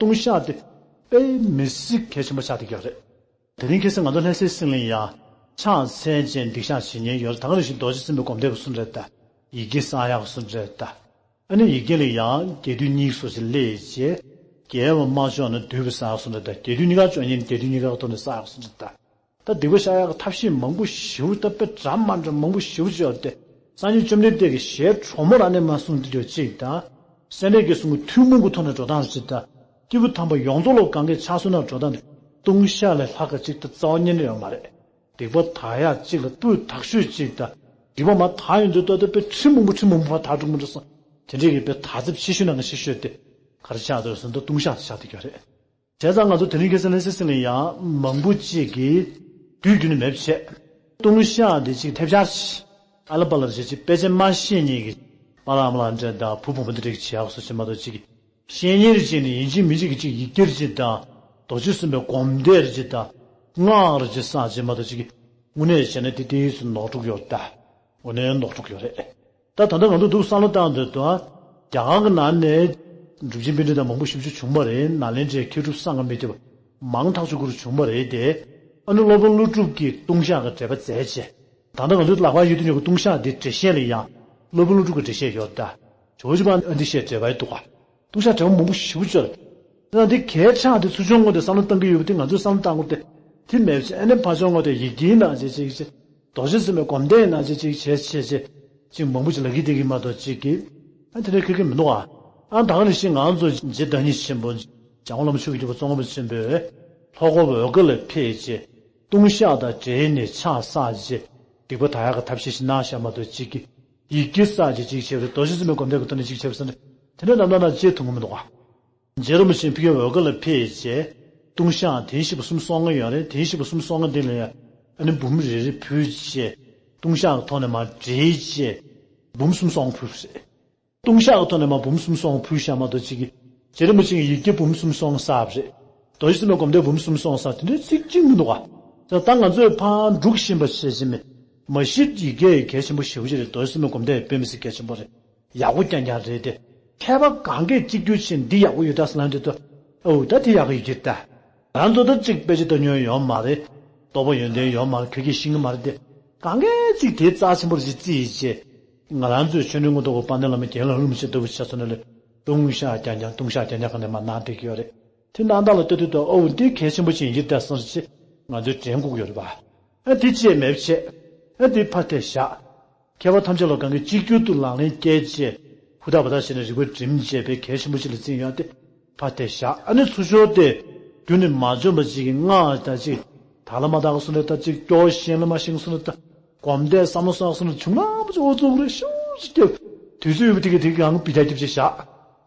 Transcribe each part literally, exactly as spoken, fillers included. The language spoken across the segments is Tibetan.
ལྟུང་བཤགས་དེ་དཔེ་མི་སྲིད་གལ་ཆེན་པོ་ཆགས་བསྡད་ཀྱི་ཡོད་རེད། དེ་རིང་ཁ་སང་ང་ཚོ་ལྷ་སའི་སྲིད་གླིང་ཡང་ཕྱག་འཚལ་བྱས་སྡིག་བཤགས་བྱེད་མཁན་ཡོད་རེད། ད་ག་ནང་བཞིན་རྡོ་རྗེ་སེམས་དཔའི་སྒོམ་བཟླས་ཀྱི་གསུང་འདྲ་དང་། ཡིག་བརྒྱ་བསག་ཡག་གི་གསུང་འདྲ་དང་། ཨ་ནི་ཡིག་བརྒྱ་ལ་ཡང་རྒྱས་བསྡུས་གཉིས་སོགས་ཤིག་སླེབས་བྱས། རྒྱས་པ་མ་ཆོག་ན་བསྡུས་པ་བསག་གསུང་འདྲ་དང་། རྒྱས་བསྡུས་གཉིས་ཀ་ཆོག་མཁན་རྒྱས་བསྡུས་གཉིས་ཀ་གི་ཐོག་ནས་བསག་གསུང་འདྲ་དང་། ད་སྡིག་པ་བཤགས་ཡག་གི་ཐབས་ཤེས་མང་པོ་ཞེ་པོ་ད་དཔེ་འདྲ་མ་འདྲ་མང་པོ་ཞེ་པོ་ཅིག་ཡོད་དེ། སངས་རྒྱས་བཅོམ་ལྡན་འདས་ཀྱིས་ཞལ་དྲོན་མོར་ཨ་ནེ་མ་གསུངས་དེ་འདྲ་གཅིག་དང་། སེམས་ལས་ཀྱི་གསུང་གི་ཐུན་མོང་གི་ཐོག་ནས་འགྲོ་སྟངས་གཅིག་དང་། སྐྱེས་བུ་དམ་པ་ཡོངས་རྫོགས་ལ་གང་གའི་ཕྱག་སོ་ནང་འགྲོ་སྟངས་དེ། ལྟུང་བཤགས་ལས་ལྷག་ག་གཅིག་ད་རྩ་བ་ཉིད་ནས་ཡོད་མ་རེད། སྡིག་པ་དག་ཡག་གཅིག་ལ་སྤུས་དག་ཤོས་གཅིག་དང་། སྡིག་པ་མ་དག་ཡོང་དུས་ད་ལྟ་དཔེ་ཁྲི་མང་པོ་ཁྲི་མང་པོ་བར་དག་འགྲོ་གི་འདུག་བསམ། དེ་འདྲའི་གི་དཔེ་དག་ཚབས་ཆེ་ཤོས་ནང་གི་ཆེ་ཤོས་དེ་ག་རེ་ཆགས་འདུག་ཟེར་ན་ད་ལྟུང་བཤགས་དེ་ཆགས་བསྡད་ཀྱི་ཡོད་རེད། བྱས་ཙང་ང་ཚོ་དེ་རིང་ཁ་སང་ལྷ་སའི་སྲིད་གླིང་ལ་ཡང་མང་པོ་ཅིག་གིས་དུས་རྒྱུན་ནས་མེད་པ་བྱས། ལྟུང་བཤགས་དེ་ཅིག་ཐེབས་ཆག་ཅིག་ཨ་ལ་པ་ལ་བྱས་ཅིག་དཔེ་ཆ་མ་ཤེས་མཁན་གྱི་པཱ་ལགས་ཨ་མ་ལགས་འདྲ་དང་བུ་བུ་མོ་འདི་འདྲ་གིས་བྱེད་ཡག་བཟོ་ཅིག་མ་གཏོགས་ཅིག་གིས། ཤེས་མཁན་རེ་བྱས་ནས་ཡིན་གཅིག་མིན་གཅིག་གི་ཡིག་བརྒྱ་རེ་ཅིག་དང་། རྡོ་རྗེ་སེམས་དཔའི་སྒོམ་བཟླས་རེ་ཅིག་དང་། སྔགས་རེ་ཅིག་བསགས་བྱས་མ་གཏོགས་ཅིག་གིས་དངོས་གནས་བྱས་ན་དེ་ཏོག་ཙམ་ནོར་འགྲོ་གི་ཡོད་རེད་ད། དངོས་གནས་ནོར་འགྲོ་གི་ཡོད་རེད། ད་ད་ལྟ་ང་ཚོ་འདུག་བསམ་བློ་བཏང་དུས་ད། རྒྱ་གར་གྱི་ནང་ནས་སྒྲུབ་ཆེན་དཔེ་སྐྲུན་དང་མང་པོ་ཞེ་པོ་ཅིག་བྱུང་བ་རེད། ནཱ་ལེནྡྲའི་མཁས་གྲུབ་སངས་རྒྱས་མི་ཐེ་བ་མང་ཐག་ཆོད་ཁོ་རང་བྱུང་བ་རེད་དེ། ཨ་ནི་སློབ་དཔོན་ཀླུ་སྒྲུབ་ཀྱིས་ལྟུང་བཤགས་ཀྱི་འགྲེལ་པ་མཛད་བྱས། ད་ལྟ་ང་ཚོའི་ལག་པར་ཡོད་དུས་ཉོ་གི་ལྟུང་བཤགས་འདི་འགྲེལ་བཤད་ལ་ཡང་སློབ་དཔོན་ཀླུ་སྒྲུབ་ཀྱི་འགྲེལ་བཤད་ཡོད་ད། ཇོ་བོ་རྗེ་དཔལ་ཨ་ཏི་ཤའི་འགྲེལ་པ་ཡི་འདུག་ག་ལྟུང་བཤགས་འགྲེལ་པ་མང་པོ་ཞེ་པོ་ཅིག་ཡོད་རེད། ད་འདི་གལ་ཆགས་དེ་ཚུར་ཕྱོགས་ངོས་དེ་བསམ་བློ་བཏང་གི་ཡོད་པ་དེ་ང་ཚོས་བསམ་བློ་བཏང་དགོས་ཏེ། དེ་མེད་ཅེ་ཨ་ནི་ཕར་ཕྱོགས་ངོས་དེ་ཡི་གེའི་ནང་བྱས་ཅིག་ཅིག་རྡོ་རྗེ་སེམས་དཔའི་སྒོམ་བཟླས་ནང་བྱས་ཅིག་བྱས་བྱས་བྱས། ཅིག་མང་པོ་ཅིག་ལབ་ཀྱི་བསྡད་ཀྱི་མ་གཏོགས་ཅིག་གིས། ཨ་དེ་འདྲ་ཁེལ་གྱི་མི་འདུག་ཨ། ཨ་ད་ག་ནང་བཞིན་ང་ཚོ་རྗེ་བདག་ཉིད་ཆེན་པོ་འཇམ་མགོན་བླ་མ་ཆོས་ཀྱི་རྒྱལ་པོ་ཙོང་ཁ་པ་ཆེན་པོས་ལྷོ་སྒོ་འོལ་ཁ་ལ་ཕེབས་བྱས། ལྟུང་བཤགས་དང་འབྲེལ་ནས་ཕྱག་བསགས་བྱས། སྡིག་པ་དག་ཡག་གི་ཐབས་ཤེས་ཤིག་གནང་བཞག་མ་གཏོགས་ཅིག་གིས། ཡི་གེ་བསགས་བྱས་ཅིག་བྱས་པ་རེད། རྡོ་རྗེ་སེམས་དཔའི་སྒོམ་བཟླས་ཀྱི་ཐོག་ནས་ཅིག་བྱས་པ་ཟེར་ན། དེ་འདྲ་ནམ་ལྟར་ན་བྱེད་ཐུབ་ཀྱི་མི་འདུག་ག་རྗེ་རིན་པོ་ཆེ་ཕ་གིའི་འོལ་ཁ་ལ་ཕེབས་བྱས། ལྟུང་བཤགས་དེ་བཞི་པོ་གསུམ་གསོག་མཁན་ཡོད་རེད། དེ་བཞི་པོ་གསུམ་གསོག་མཁན་དེ་ལ་ཡང་ཨ་ནི་འབུམ་རེ་རེ་ཕུལ་བྱས། ལྟུང་བཤགས་ཀྱི་ཐོག་ནས་མར་འབྲེལ་བྱས། འབུམ་གསུམ་གསོག་མཁན་ཕུལ་བ་རེད། ལྟུང་བཤགས་ཀྱི་ཐོག་ནས་མར་འབུམ་གསུམ་གསོག་མཁན་ཕུལ་བཞག་མ་གཏོགས་ཅིག་གིས། རྗེ་རིན་པོ་ཆེ་གིས་ཡི་གེ་འབུམ་གསུམ་གསོག་མཁན་བསགས་པ་རེད། རྡོ་རྗེ་སེམས་དཔའི་སྒོམ་བཟླས་འབུམ་གསུམ་གསོག་མཁན་བསགས་དེ་འདྲའི་ཚིག་གཅིག་མི་འདུག་ག་ད་ལྟ་ང་ཚོས་ཕར་འབྲུག་བཞིན་པ་བྱས་ཕྱིན་མེད། མ་གཞི་ཡི་གེ་གལ་ཆེན་པོ་ཞེ་པོ་ཅིག་རེད། རྡོ་རྗེ་སེམས་དཔའི་སྒོམ་བཟླས་དཔེ་མི་སྲིད་གལ་ཆེན་པོ་རེད། ཡག་པོ་རྐྱང་རྐྱང་རེད་དེ། མཁས་པ་གང་གས་གཅིག་གྱུར་ཕྱིན་འདི་ཡག་པོ་ཡོད་ད་ཟེར་ལབ་འདྲ་འདུག་ཨོ་ད་དེ་ཡག་གི་ཡོད་ཀྱི་ད། ང་ཚོ་ད་གཅིག་དཔེ་ཆ་ལྟ་མྱོང་ཡོད་མ་རེད། རྟོགས་པ་ཡོན་ཏན་ཡོད་མ་རེད། ཁ་སྐད་ཤེས་ཀྱི་མ་རེད་དེ། གང་གས་གཅིག་དེ་རྩ་ཆེན་པོ་རེད་ཅེས་བརྩིས་བྱས། ང་རང་ཚོའི་ཆོས་འབྲེལ་དངོས་ཐོག་གི་དཔལ་ལྡན་བླ་མ་རྒན་ལགས་ཀླུ་མོ་ཆེན་ལྟ་བུ་ཆ་ཚང་ནས་ལས་ལྟུང་བཤགས་རྐྱང་རྐྱང་ལྟུང་བཤགས་རྐྱང་རྐྱང་ག་ནས་མར་གནང་བསྡད་ཀྱི་ཡོད་རེད། དེ་གནང་སྟངས་ལ་ལྟ་དུས་ད་ཨོ་འདི་གལ་ཆེན་པོ་ཅིག་ཡིན་གྱི་རེད་ད་བསམ་ཞིག་ང་ཚོས་དྲན་དགོས་ཀྱི་ཡོད་རེད་པ། ཨ་དེ་བཅས་མེད་བྱས། ཨ་དེ་ཕར་དེ་བཞག་མཁས་པ་ཐམས་ཅད་ལ་གང་གིས་གཅིག་གྱུར་དུ་ལག་ལེན་བཀལ་བྱས། ཧུར་ཐག་འབད་ཐག་བྱས་ནས་རིག་པ་སྒྲིམ་བྱས་པའི་གལ་ཆེན་པོ་ཅིག་ལ་བརྩིས་ཡོད་དེ། ཕར་དེ་བཞག་ཨ་ནི་ཚུར་ཕྱོགས་དེ། རྒྱུན་ནས་མ་བྱུང་བ་ཅིག་གི་སྔགས་དང་ཅིག་དག་ལ་མ་དག་གསུངས་ནས་ད་ཅིག་སྐྱོ་བ་གཞན་ལ་མ་གཞན་གསུངས་ནས་ད། སྒོམ་བཟླས་བསམ་བློ་བསགས་གསུངས་ནས་བྱུང་ན་མ་བྱུང་ཨོ་ཙོག་རེ་ཤུགས་ཅིག་སྐྱོ། དུས་ཚོད་ཡོད་པ་དེ་གི་དེ་གང་བི་ད་རྒྱབ་ཅིག་བཞག་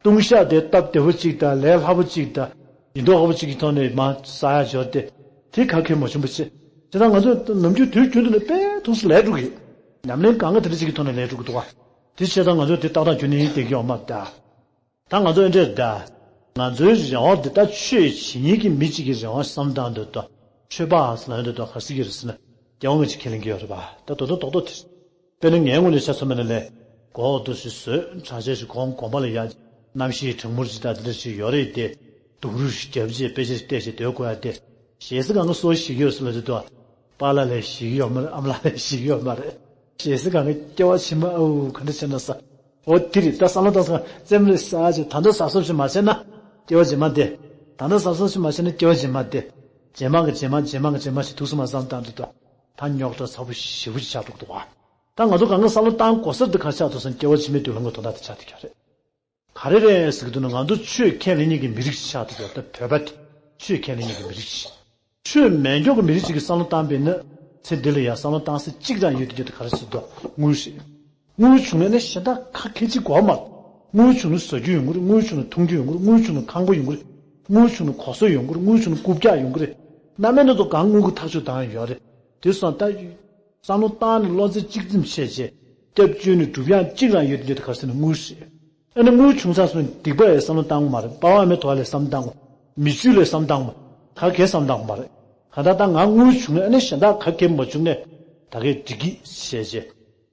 ལྟུང་བཤགས་དེ་སྟབས་བདེ་བོ་ཅིག་དང་ལས་སླ་པོ་ཅིག་དང་། ཡིན་མདོག་ཁ་པོ་ཅིག་གི་ཐོག་ནས་མར་བསགས་ཡག་འབྱོར་ཏེ། དེ་ག་གེ་མ་བྱུང་བ་ཅི། དེ་ད་ང་ཚོས་ནམ་རྒྱུན་དུས་རྒྱུན་དུ་ནས་དཔེ་ཐུགས་སུ་ལས་འགྲོ་གི། ཉམས་ལེན་གང་ག་དེ་འདྲ་ཅིག་གི་ཐོག་ནས་ལས་འགྲོ་གི་འདུག་བ། དེ་བྱས་ཙང་ང་ཚོས་དེ་ཏག་ཏག་རྒྱུན་ནས་ཡིན་བསྡད་ཀྱི་ཡོད་མ་རེད་ད། ད་ང་ཚོའི་འདྲ་ད། ང་ཚོའི་རེ་བ་འདི་ད་ཆོས་བྱེད་མཁན་གྱི་མི་གཅིག་གི་རེ་བ་བསམ་སྟངས་འདི་ད། ཆོས་པ་ལབ་ཡོང་དུས་ད་ག་ཟེར་གྱི་རེད་ཟེར་ན། སྐྱེ་བ་སྔ་ཕྱི་ཁས་ལེན་གྱི་ཡོད་རེད་པ། ད་དོ་དོ་རྡོག་རྡོག་དེ། དཔེར་ན་ངའི་ངོས་ནས་ཆ་མཚོན་པ་ན་ལས། མགོ་བོ་ཏོག་ཙམ་བཟོས། གྲྭ་ཆས་ཤིག་གོན། དགོན་པ་ལ་ཡ། གནམ་གཤིས་གྲང་མོ་ཅིག་དང་དེ་འདྲ་ཞིག་ཡོད་རེད་དེ། སྡུག་རུས་ཤིག་རྒྱབ་བྱས་དཔེ་ཆ་ཞིག་བལྟས་བྱས་སྡོད་དགོས་ཡ་དེ། ཞེ་ས་གང་ག་སོ་ཞིག་ཡོད་ཟེར་ལབ་དུས་དུ། པཱ་ལགས་ལས་ཞིག་ཡོད་མ་རེད། ཨ་མ་ལགས་ལས་ཞིག་ཡོད་མ་རེད། ཞེ་ས་གང་ག་སྐྱེ་བ་ཕྱི་མ་ཨོ་ག་འདྲ་བྱས་ན་ས། འོ་དེ་རེད། ད་བསམ་བློ་བཏང་སོང་། རྩེད་མོ་རེ་ཟ་བྱས་ད་ལྟ་གཟབ་གཟབ་ཞིག་མ་བྱས་ན། སྐྱེ་བ་རྗེས་མ་དེ། ད་ལྟ་གཟབ་གཟབ་ཞིག་མ་བྱས་ན་སྐྱེ་བ་རྗེས་མ་དེ། རྗེས་མ་གི་རྗེས་མ་རྗེས་མ་གི་རྗེས་མ་ཞིག་ཐུགས་སུ་མ་བསམ་བཏང་དུས་དུ། ད་རྙོག་དྲ་ཚ་པོ་ཞེ་པོ་ཅིག་ཆགས་འགྲོ་གི་འདུག་བ། ད་ང་ཚོ་གང་ག་བསམ་བློ་བཏང་དགོས་ས་འདི་ག་ཆགས་འདུག་ཟེར་ན་སྐྱེ་བ་ཕྱི་མའི་མདུན་ལམ་གྱི་དོན་དག་དེ་ཆགས་བསྡད་ཀྱི་རེད། ག་རེ་རེད་ཟེར་གྱི་འདུག་ན་ང་ཚོ་ཆོས་ཁས་ལེན་མཁན་གྱི་མི་རིགས་ཤིག་ཆགས་བསྡད་ཀྱི་ཡོད། ད་བོད་པ་དེ་ཆོས་ཁས་ལེན་མཁན་གྱི་མི་རིགས་ཤིག་ཆོས་མེད་མཁན་གྱི་མི་རིགས་ཤིག་གིས་བསམ་བློ་བཏང་བས་ན་ཚེ་འདི་ལ་ཡང་བསམ་བློ་བཏང་ས་གཅིག་རང་ཡོད་དེ་ཡོད་དེ་ག་རེ་ཟེར་འདུག་དངུལ་རེད། དངུལ་བྱུང་ན་ནི་གཞན་དག་ག་གེ་གཅིག་དགོས་མ་རེད། དངུལ་བྱུང་ན་ཟ་རྒྱུ་ཡོང་གི་རེད། དངུལ་བྱུང་ན་འཐུང་རྒྱུ་ཡོང་གི་རེད། དངུལ་བྱུང་ན་ཁང་པ་ཡོང་གི་རེད། དངུལ་བྱུང་ན་གོ་ས་ཡོང་གི་རེད། དངུལ་བྱུང་ན་རྐུབ་བཀྱག་ཡོང་གི་རེད། གནམ་མེད་ན་ཚོ་གང་དངུལ་གྱི་ཐག་ཆོད་བཏང་ཡོད་རེད། དེ་སོང་ད། བསམ་བློ་བཏང་ནས་བློ་རྩེ་གཅིག་ཙམ་བྱས་བྱས། སྐྱབས་བཅོལ་ནས་སྒྲུབ་ཡག་གཅིག་རང་ཡོད་དེ་ཡོད་དེ་ག་རེ་ཟེར་ན་དངུལ་རེད། ཨ་ནི་དངུལ་བྱུང་ཚར་སོང་ན་སྡིག་པ་ཡི་བསམ་བློ་བཏང་གི་མ་རེད། དཔའ་བ་མེད་དོ་བ་ལས་བསམ་བཏང་གི། མི་ཆོས་ལས་བསམ་བཏང་གི་མ་རེད། ག་གེ་བསམ་བཏང་གི་མ་རེད། གང་ལྟར་ད་ང་དངུལ་བྱུང་ན་ཨ་ནི་གཞན་དག་ག་གེ་མ་བྱུང་ནས་ད་གེ་འགྲིག་གི་བྱས་བྱས།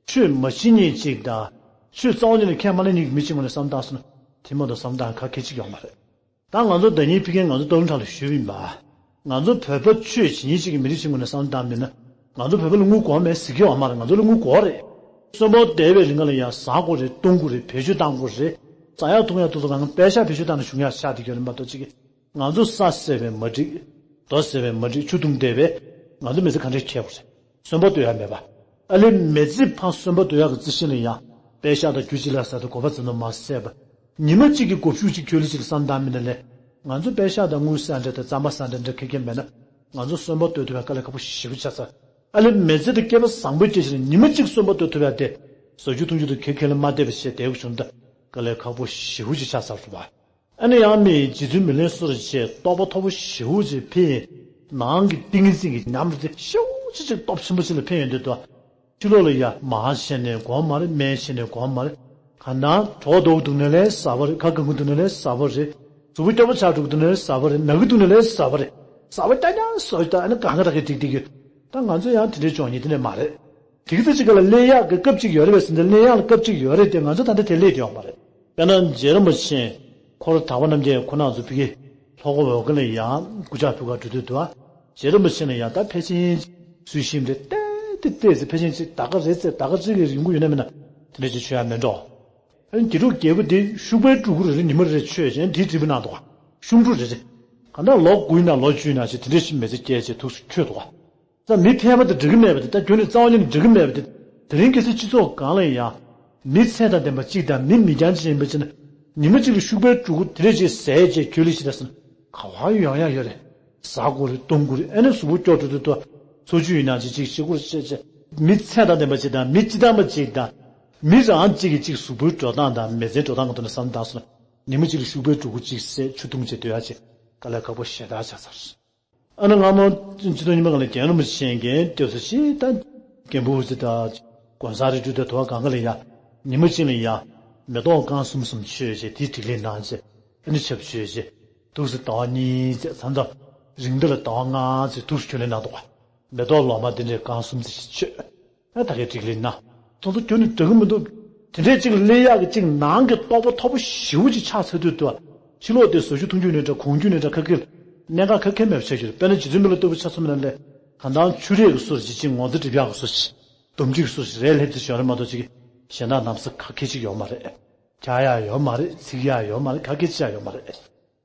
ཆོས་མ་བྱེད་མཁན་གཅིག་དང་། ཆོས་རྩ་བ་ཉིད་ནས་ཁས་མ་ལེན་མཁན་གྱི་མི་གཅིག་ངོས་ནས་བསམ་བཏང་སོང་ན་དེ་མ་གཏོགས་བསམ་བཏང་ག་གེ་གཅིག་ཡོད་མ་རེད། ད་ང་ཚོ་ཟླ་ཉིན་ཕ་གིར་ང་ཚོ་སྟོན་ཁྲ་ལ་ཞུས་པ་ཡིན་པ། ང་ཚོ་བོད་པ་ཆོས་བྱེད་མཁན་ཅིག་གི་མི་རིགས་ཤིག་ངོས་ནས་བསམ་བློ་བཏང་མིན་ན། ང་ཚོ་བོད་པ་ལ་དངུལ་དགོས་མེད་ཟེར་གྱི་ཡོད་མ་རེད། ང་ཚོ་ལ་དངུལ་དགོས་རེད། གསོན་པོ་བསྡད་པའི་ལིང་ག་ལ་ཡང་ཟ་དགོས་རེད། བཏུང་དགོས་རེད། བེད་སྤྱོད་བཏང་དགོས་རེད། ཟ་ཡག་འཐུང་ཡག་དུ་ཚོ་གང་ག་པད་ཤག་བེད་སྤྱོད་བཏང་ན་བྱུང་ཡག་ཤག་དེ་གྱོན་རེད་མ་གཏོགས་ཅིག་གི། ང་ཚོ་ས་བསད་པས་མ་འགྲིག་རྡོ་བསད་པས་མ་འགྲིག་ཆུ་བཏུང་བསྡད་པས། ང་ཚོ་མི་ཚེ་ག་འདྲས་འཁྱེར་དགོས་རེད། གསོན་པོ་སྡོད་ཡག་མེད་པ། ཨ་ལེ་མི་ཚེ་ཕར་གསོན་པོ་སྡོད་ཡག་གི་རྩི་ཤིང་ལ་ཡང་པད་ཤག་དང་རྒྱུ་གཅིག་ལ་ཟ་དང་གོ་བ་ཙམ་དུ་མ་བསད་པ། ཉི་མ་གཅིག་གི་སྒོ་ཕྱུགས་གཅིག་ཁྱོད་ལ་གཅིག་ལ་བསམ་བཏང་མིན་ན་ལས། ང་ཚོ་པད་ཤག་དང་དངུལ་ཟ་འདྲ་དང་རྩམ་པ་ཟ་འདྲ་འདྲ་ཁེ་ཁེ་མེད་ན། ང་ཚོ་གསོན་པོ་སྡོད་ཐུབ་ཡག་དཀའ་ལས་ཁག་པོ་ཞེ་པོ་ཆགས་ཚར། ཨ་ལེ་མི་ཚེ་འདི་སྐྱེས་པ་བཟང་པོ་སྐྱེས་ཤིང་ཉི་མ་གཅིག་གསོན་པོ་སྡོད་ཐུབ་ཡག་དེ། ཟ་རྒྱུ་འཐུང་རྒྱུ་དང་ཁེ་ཁེ་ལ་མ་བསྡད་པ་བྱས་བསྡད་དགོས་བྱུང་ད་དཀའ་ལས་ཁག་པོ་ཞེ་པོ་ཅིག་ཆགས་ཚར་སོང་བ། ཨ་ནི་ཡང་མི་རྗེ་བཙུན་མི་ལའི་གསུང་རེ་བྱས་རྟོགས་པ་མཐོ་པོ་ཞེ་པོ་ཅིག་ཕེབས། ནང་གི་ཏིང་ངེ་འཛིན་གྱི་ཉམས་རེ་དེ་ཞེ་པོ་ཅིག་ཅིག་སྟོབས་ཆེན་པོ་ཅིག་ལ་ཕེབས་ཡོང་དུས་དུ། ཕྱི་ལོགས་ལ་ཡ་མར་བྱས་ནས་གོམས་མ་རེད། སྨན་བྱས་ནས་གོམས་མ་རེད། གང་ལྟར་གྲོད་ལྟོགས་འདུག་ན་ལས་ཟ་བ་རེད། ཁ་གང་གི་འདུག་ན་ལས་ཟ་བ་རེད། གཟུགས་པོ་སྐྱོ་པོ་ཆགས་འདུག་ན་ལས་ཟ་བ་རེད། ན་གི་འདུག་ན་ལས་ཟ་བ་རེད། ཟ་བ་རྐྱང་རྐྱང་ཟོས་ད་ཨ་ནི་གང་ག་ར་གི་ཏིག་ཏིག་གི། ད་ང་ཚོ་ཡང་དེ་འདྲའི་སྦྱོང་ཉེན་དེ་འདྲ་མ་རེད། དེ་གི་ཚེ་གཅིག་ག་ལ་གླེན་ཡག་གི་སྐབས་གཅིག་ཡོད་རེད་པས་ཟེར་ན་གླེན་ཡག་ལ་སྐབས་གཅིག་ཡོད་རེད་དེ་ང་ཚོ་ད་ལྟ་དེ་སླེབས་ཡོད་མ་རེད། དཔེར་ན་རྗེ་རིན་པོ་ཆེ། འཁོར་དག་པ་རྣམས་ཀྱི་ཁོ་ན་ཚོ་ཕ་གི། ལྷོ་ཁ་འོལ་ཁ་ལ་ཡང་སྐུ་ཕྱག་ཕུལ་གར་འགྲོ་དུས་དུ། རྗེ་རིན་པོ་ཆེ་ལ་ཡང་ད་ཕལ་ཆེར་ཚུལ་ཤིང་རེ་བལྟས་ཏེ་བལྟས་ཚེ་ཕལ་ཆེར་ཅིག་ད་ག་རེ་ཚེ་ད་ག་ཅིག་གི་ཡོང་གི་ཡོད་ན་མིན་ན་དེ་འདྲ་ཅིག་ཆོད་ཡ་མེད་འགྲོ། ཨ་ནི་དགེ་ཕྲུག་རྒྱལ་པོ་འདི་ཤུག་པའི་སྤྲུལ་སྐུ་རེ་རེ་ཉི་མ་རེ་རེ་ཆོད་ཅན་དེའི་དྲིལ་བུ་གནང་འདུག་ག་ཤུག་འབྲུ་རེ་རེ། གང་ལྟར་ལོ་དགུའི་ནང་ལོ་བཅུའི་ནང་ཅིག་དེ་འདྲ་ཞིག་མི་ཚེ་སྐྱེལ་ཅེས་ཐུགས་སུ་ཆུད་འདུག་ག་ད་མི་ཕལ་པ་དང་འགྲིག་གི་མེད་པ་དེ་ད་ཁྱོད་ནི་རྩ་བ་ཉིད་ནས་འགྲིག་གི་མེད་པ་དེ། དེ་རིང་ཁ་སང་སྤྱི་ཚོགས་སྒང་ལ་ཡང་། མི་ཚད་དང་ལྡན་པ་གཅིག་དང་མི་མི་རྐྱང་གཅིག་ཡིན་པ་ཅི་ན། ཉི་མ་གཅིག་ལ་ཤུག་པའི་སྤྲུལ་སྐུ་དེ་འདྲ་ཅིག་ཟས་བཅས་ཁྱོད་ལ་ཞིག་ད་ཟེར་ན་ག་བ་ཡོང་ཡ་ཡོད་རེད། ཟ་དགོས་རེད། བཏུང་དགོས་རེད། ཨ་ནི་གཟུགས་པོ་སྐྱོ་འགྲོ་དུས་དུ། འཚོ་བཅུད་ཡིན་ནའང་ཅིག་ཅིག་ཤི་དགོས་རེད་བྱས་བྱས། མི་ཚད་དང་ལྡན་པ་ཅིག་དང་མི་སྤྱི་དང་པ་ཅིག་དང་། མི་རང་གཅིག་གིས་གཅིག་གཟུགས་པོའི་འགྲོ་སྟངས་དང་མི་ཚེའི་འགྲོ་སྟངས་གི་ཐོག་ནས་བསམ་བཏང་སོང་ན། ཉི་མ་གཅིག་ལ་ཤུག་པའི་སྤྲུལ་སྐུ་གཅིག་ཟས་ཆུ་བཏུང་བྱས་སྡོད་ཡ་ཅིག་དཀའ་ལས་ཁག་པོ་ཞེ་དྲག་ཆགས་ཚར། ཨ་ནི་སྔ་མོ་སྤྱི་ཚོགས་རྙིང་པ་སྒང་ལ་རྒྱལ་བ་རིན་པོ་ཆེ་མཁན་སྐྱབས་སུ་མཆི་ད། རྒན་པོ་འུ་ཚོ་ད། དགོན་གསར་རི་ཁྲོད་དེ་དུ་བ་གང་ག་ལ་ཡ། ཉི་མ་གཅིག་ལ་ཡ། མེ་ཏོག་རྐང་གསུམ་གསུམ་མཆོད་བྱས་དེའི་ཐིག་ལེ་གནང་བྱས། ཨ་ནི་ཆབ་མཆོད་བྱས། དུག་སེ་ཟླ་བ་གཉིས་བྱས་མཚམས་མཚམས། རིང་མཐའ་ལ་ཟླ་བ་ལྔ་བྱས་དུག་སེ་ཁྱོན་ལེན་གནང་འདུག་ག་མེ་ཏོག་ལོ་མ་དེ་འདྲའི་རྐང་གསུམ་ཙམ་ཞིག་མཆོད། ཨ་ད་གའི་ཐིག་ལེ་གནང་། ཁོང་ཚོ་ཁྱོན་ནས་འགྲིག་གི་མི་འདུག་དེ་འདྲའི་གཅིག་ལ་གླེན་ཡག་གི་གཅིག་ནང་གི་རྟོགས་པ་མཐོ་པོ་ཞེ་པོ་ཅིག་ཆགས་ཚར་དུས་དུ། ཕྱི་ལོགས་དེ་ཟ་རྒྱུ་འཐུང་རྒྱུ་ནས་འདྲ་གོན་རྒྱུ་ནས་འདྲ་ཁ་ཁེལ། གནད་འགག་ཁ་ཁེལ་མེད་པ་ཆགས་ཀྱི་རེད། དཔེར་ན་རྗེ་བཙུན་མི་ལ་ལྟ་བུ་ཆ་མཚོན་ན་ལས། གང་ལྟར་ཆུ་རས་ཀྱི་སོ་ཞིག་ཅིག་ངོ་ཚ་སྒྲིབ་ཡག་གི་སོ་ཞིག་དོམ་གཅིག་གི་སོ་ཞིག་རས་ལྷེབ་ཙེ་ཞོ་རེ་མ་གཏོགས་ཅིག་གཞན་དག་ནམ་ཟ་ག་གེ་ཅིག་ཡོད་མ་རེད། འཁྱག་ཡག་ཡོད་མ་རེད། ཚིག་ཡག་ཡོད་མ་རེད། ག་གེ་ཅིག་ཡང་ཡོད་མ་རེད།